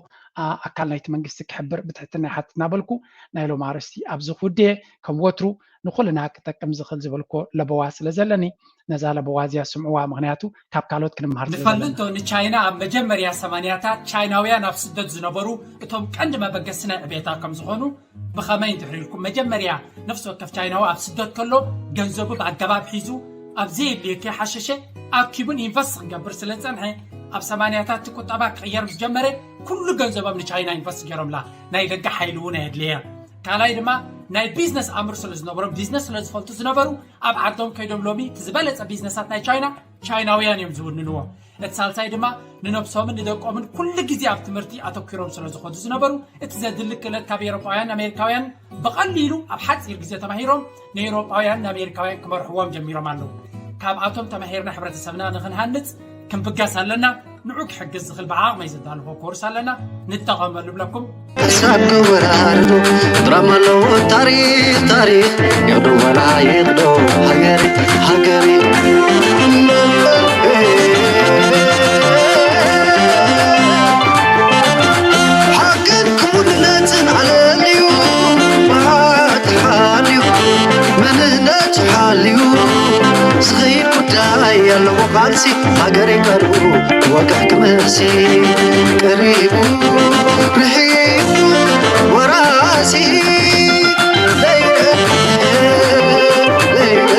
ኣካል ናይቲ መንግስቲ ክሕብር ብትሕትና ይሓትት እናበልኩ ናይ ሎም ኣርእስቲ ኣብዚ ክውድየ። ከም ወትሩ ንኩልና ክጠቅም ዝኽእል ዝበልኮ ለበዋ ስለ ዘለኒ ነዛ ለበዋ እዚኣ ስምዕዋ፣ ምክንያቱ ካብ ካልኦት ክንምሃር ስለ ዘለና። ንፈልጦ ንቻይና ኣብ መጀመርያ ሰማንያታት ቻይናውያን ኣብ ስደት ዝነበሩ እቶም ቀንዲ መበገሲ ናይ ዕቤታ ከም ዝኾኑ ብኸመይ እንድሕር ኢልኩም መጀመርያ ነፍሲ ወከፍ ቻይናዊ ኣብ ስደት ከሎ ገንዘቡ ብኣገባብ ሒዙ ኣብ ዘየድልዮ ከይሓሸሸ ኣኪቡን ኢንቨስት ክገብር ስለ ዝጸንሐ ኣብ ሰማንያታት እቲ ቁጠባ ክቕየር ምስ ጀመረ ኩሉ ገንዘቦም ንቻይና ኢንቨስት ገይሮምላ። ናይ ደገ ሓይሊ እውን ኣየድልየ። ካልኣይ ድማ ናይ ቢዝነስ ኣምር ስለ ዝነበሮም፣ ቢዝነስ ስለ ዝፈልጡ ዝነበሩ፣ ኣብ ዓዶም ከይዶም ሎሚ እቲ ዝበለጸ ቢዝነሳት ናይ ቻይና ቻይናውያን እዮም ዝውንንዎ። እቲ ሳልሳይ ድማ ንነብሶምን ንደቆምን ኩሉ ግዜ ኣብ ትምህርቲ ኣተኪሮም ስለ ዝኾዱ ዝነበሩ፣ እቲ ዘድሊ ክእለት ካብ ኤውሮጳውያን ኣሜሪካውያን ብቐሊሉ ኣብ ሓጺር ግዜ ተማሂሮም ንኤውሮጳውያን ንኣሜሪካውያን ክመርሕዎም ጀሚሮም ኣለዉ። ካብኣቶም ተማሂርና ሕብረተሰብና ንኽንሃንጽ ክንብገስ ኣለና። ንዑ ክሕግዝ ዝኽእል ብዓቕመይ ዘዳለኹ ኮርስ ኣለና፣ ንጠቐመሉ ብለኩም። ሕሳብ ክወራርዶ ድራማ ኣለዎ ታሪኽ ታሪኽ ይቕዶ ዋላ ይቕዶ ሃገር ሃገር ሓቅን ክውንነትን ኣለልዩ ባትሓልዩ መንነት ሓልዩ ዝኸይድ ጉዳይ ኣለዎ ቃልሲ ሃገር ይቀርቡ ወግሕ ክመሲ ቀሪቡ ርሒቡ ወራሲ ለይለ ለይለ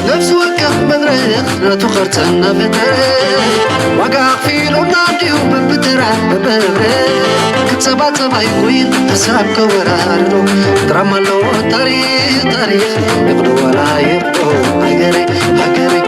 ነፍሲ ወከፍ መድረኽ ናቱ ቅርጽ እናፈጠረ ዋጋ ኣኽፊሉና እንዲሁ በብተራ በብህብረ ክጸባጸባ ይቆይን ሕሳብ ከወራርዶ ድራማ ኣለዎ ታሪኽ ታሪኽ ይቕዶ ዋላ ይቕዶ ሃገረይ ሃገረይ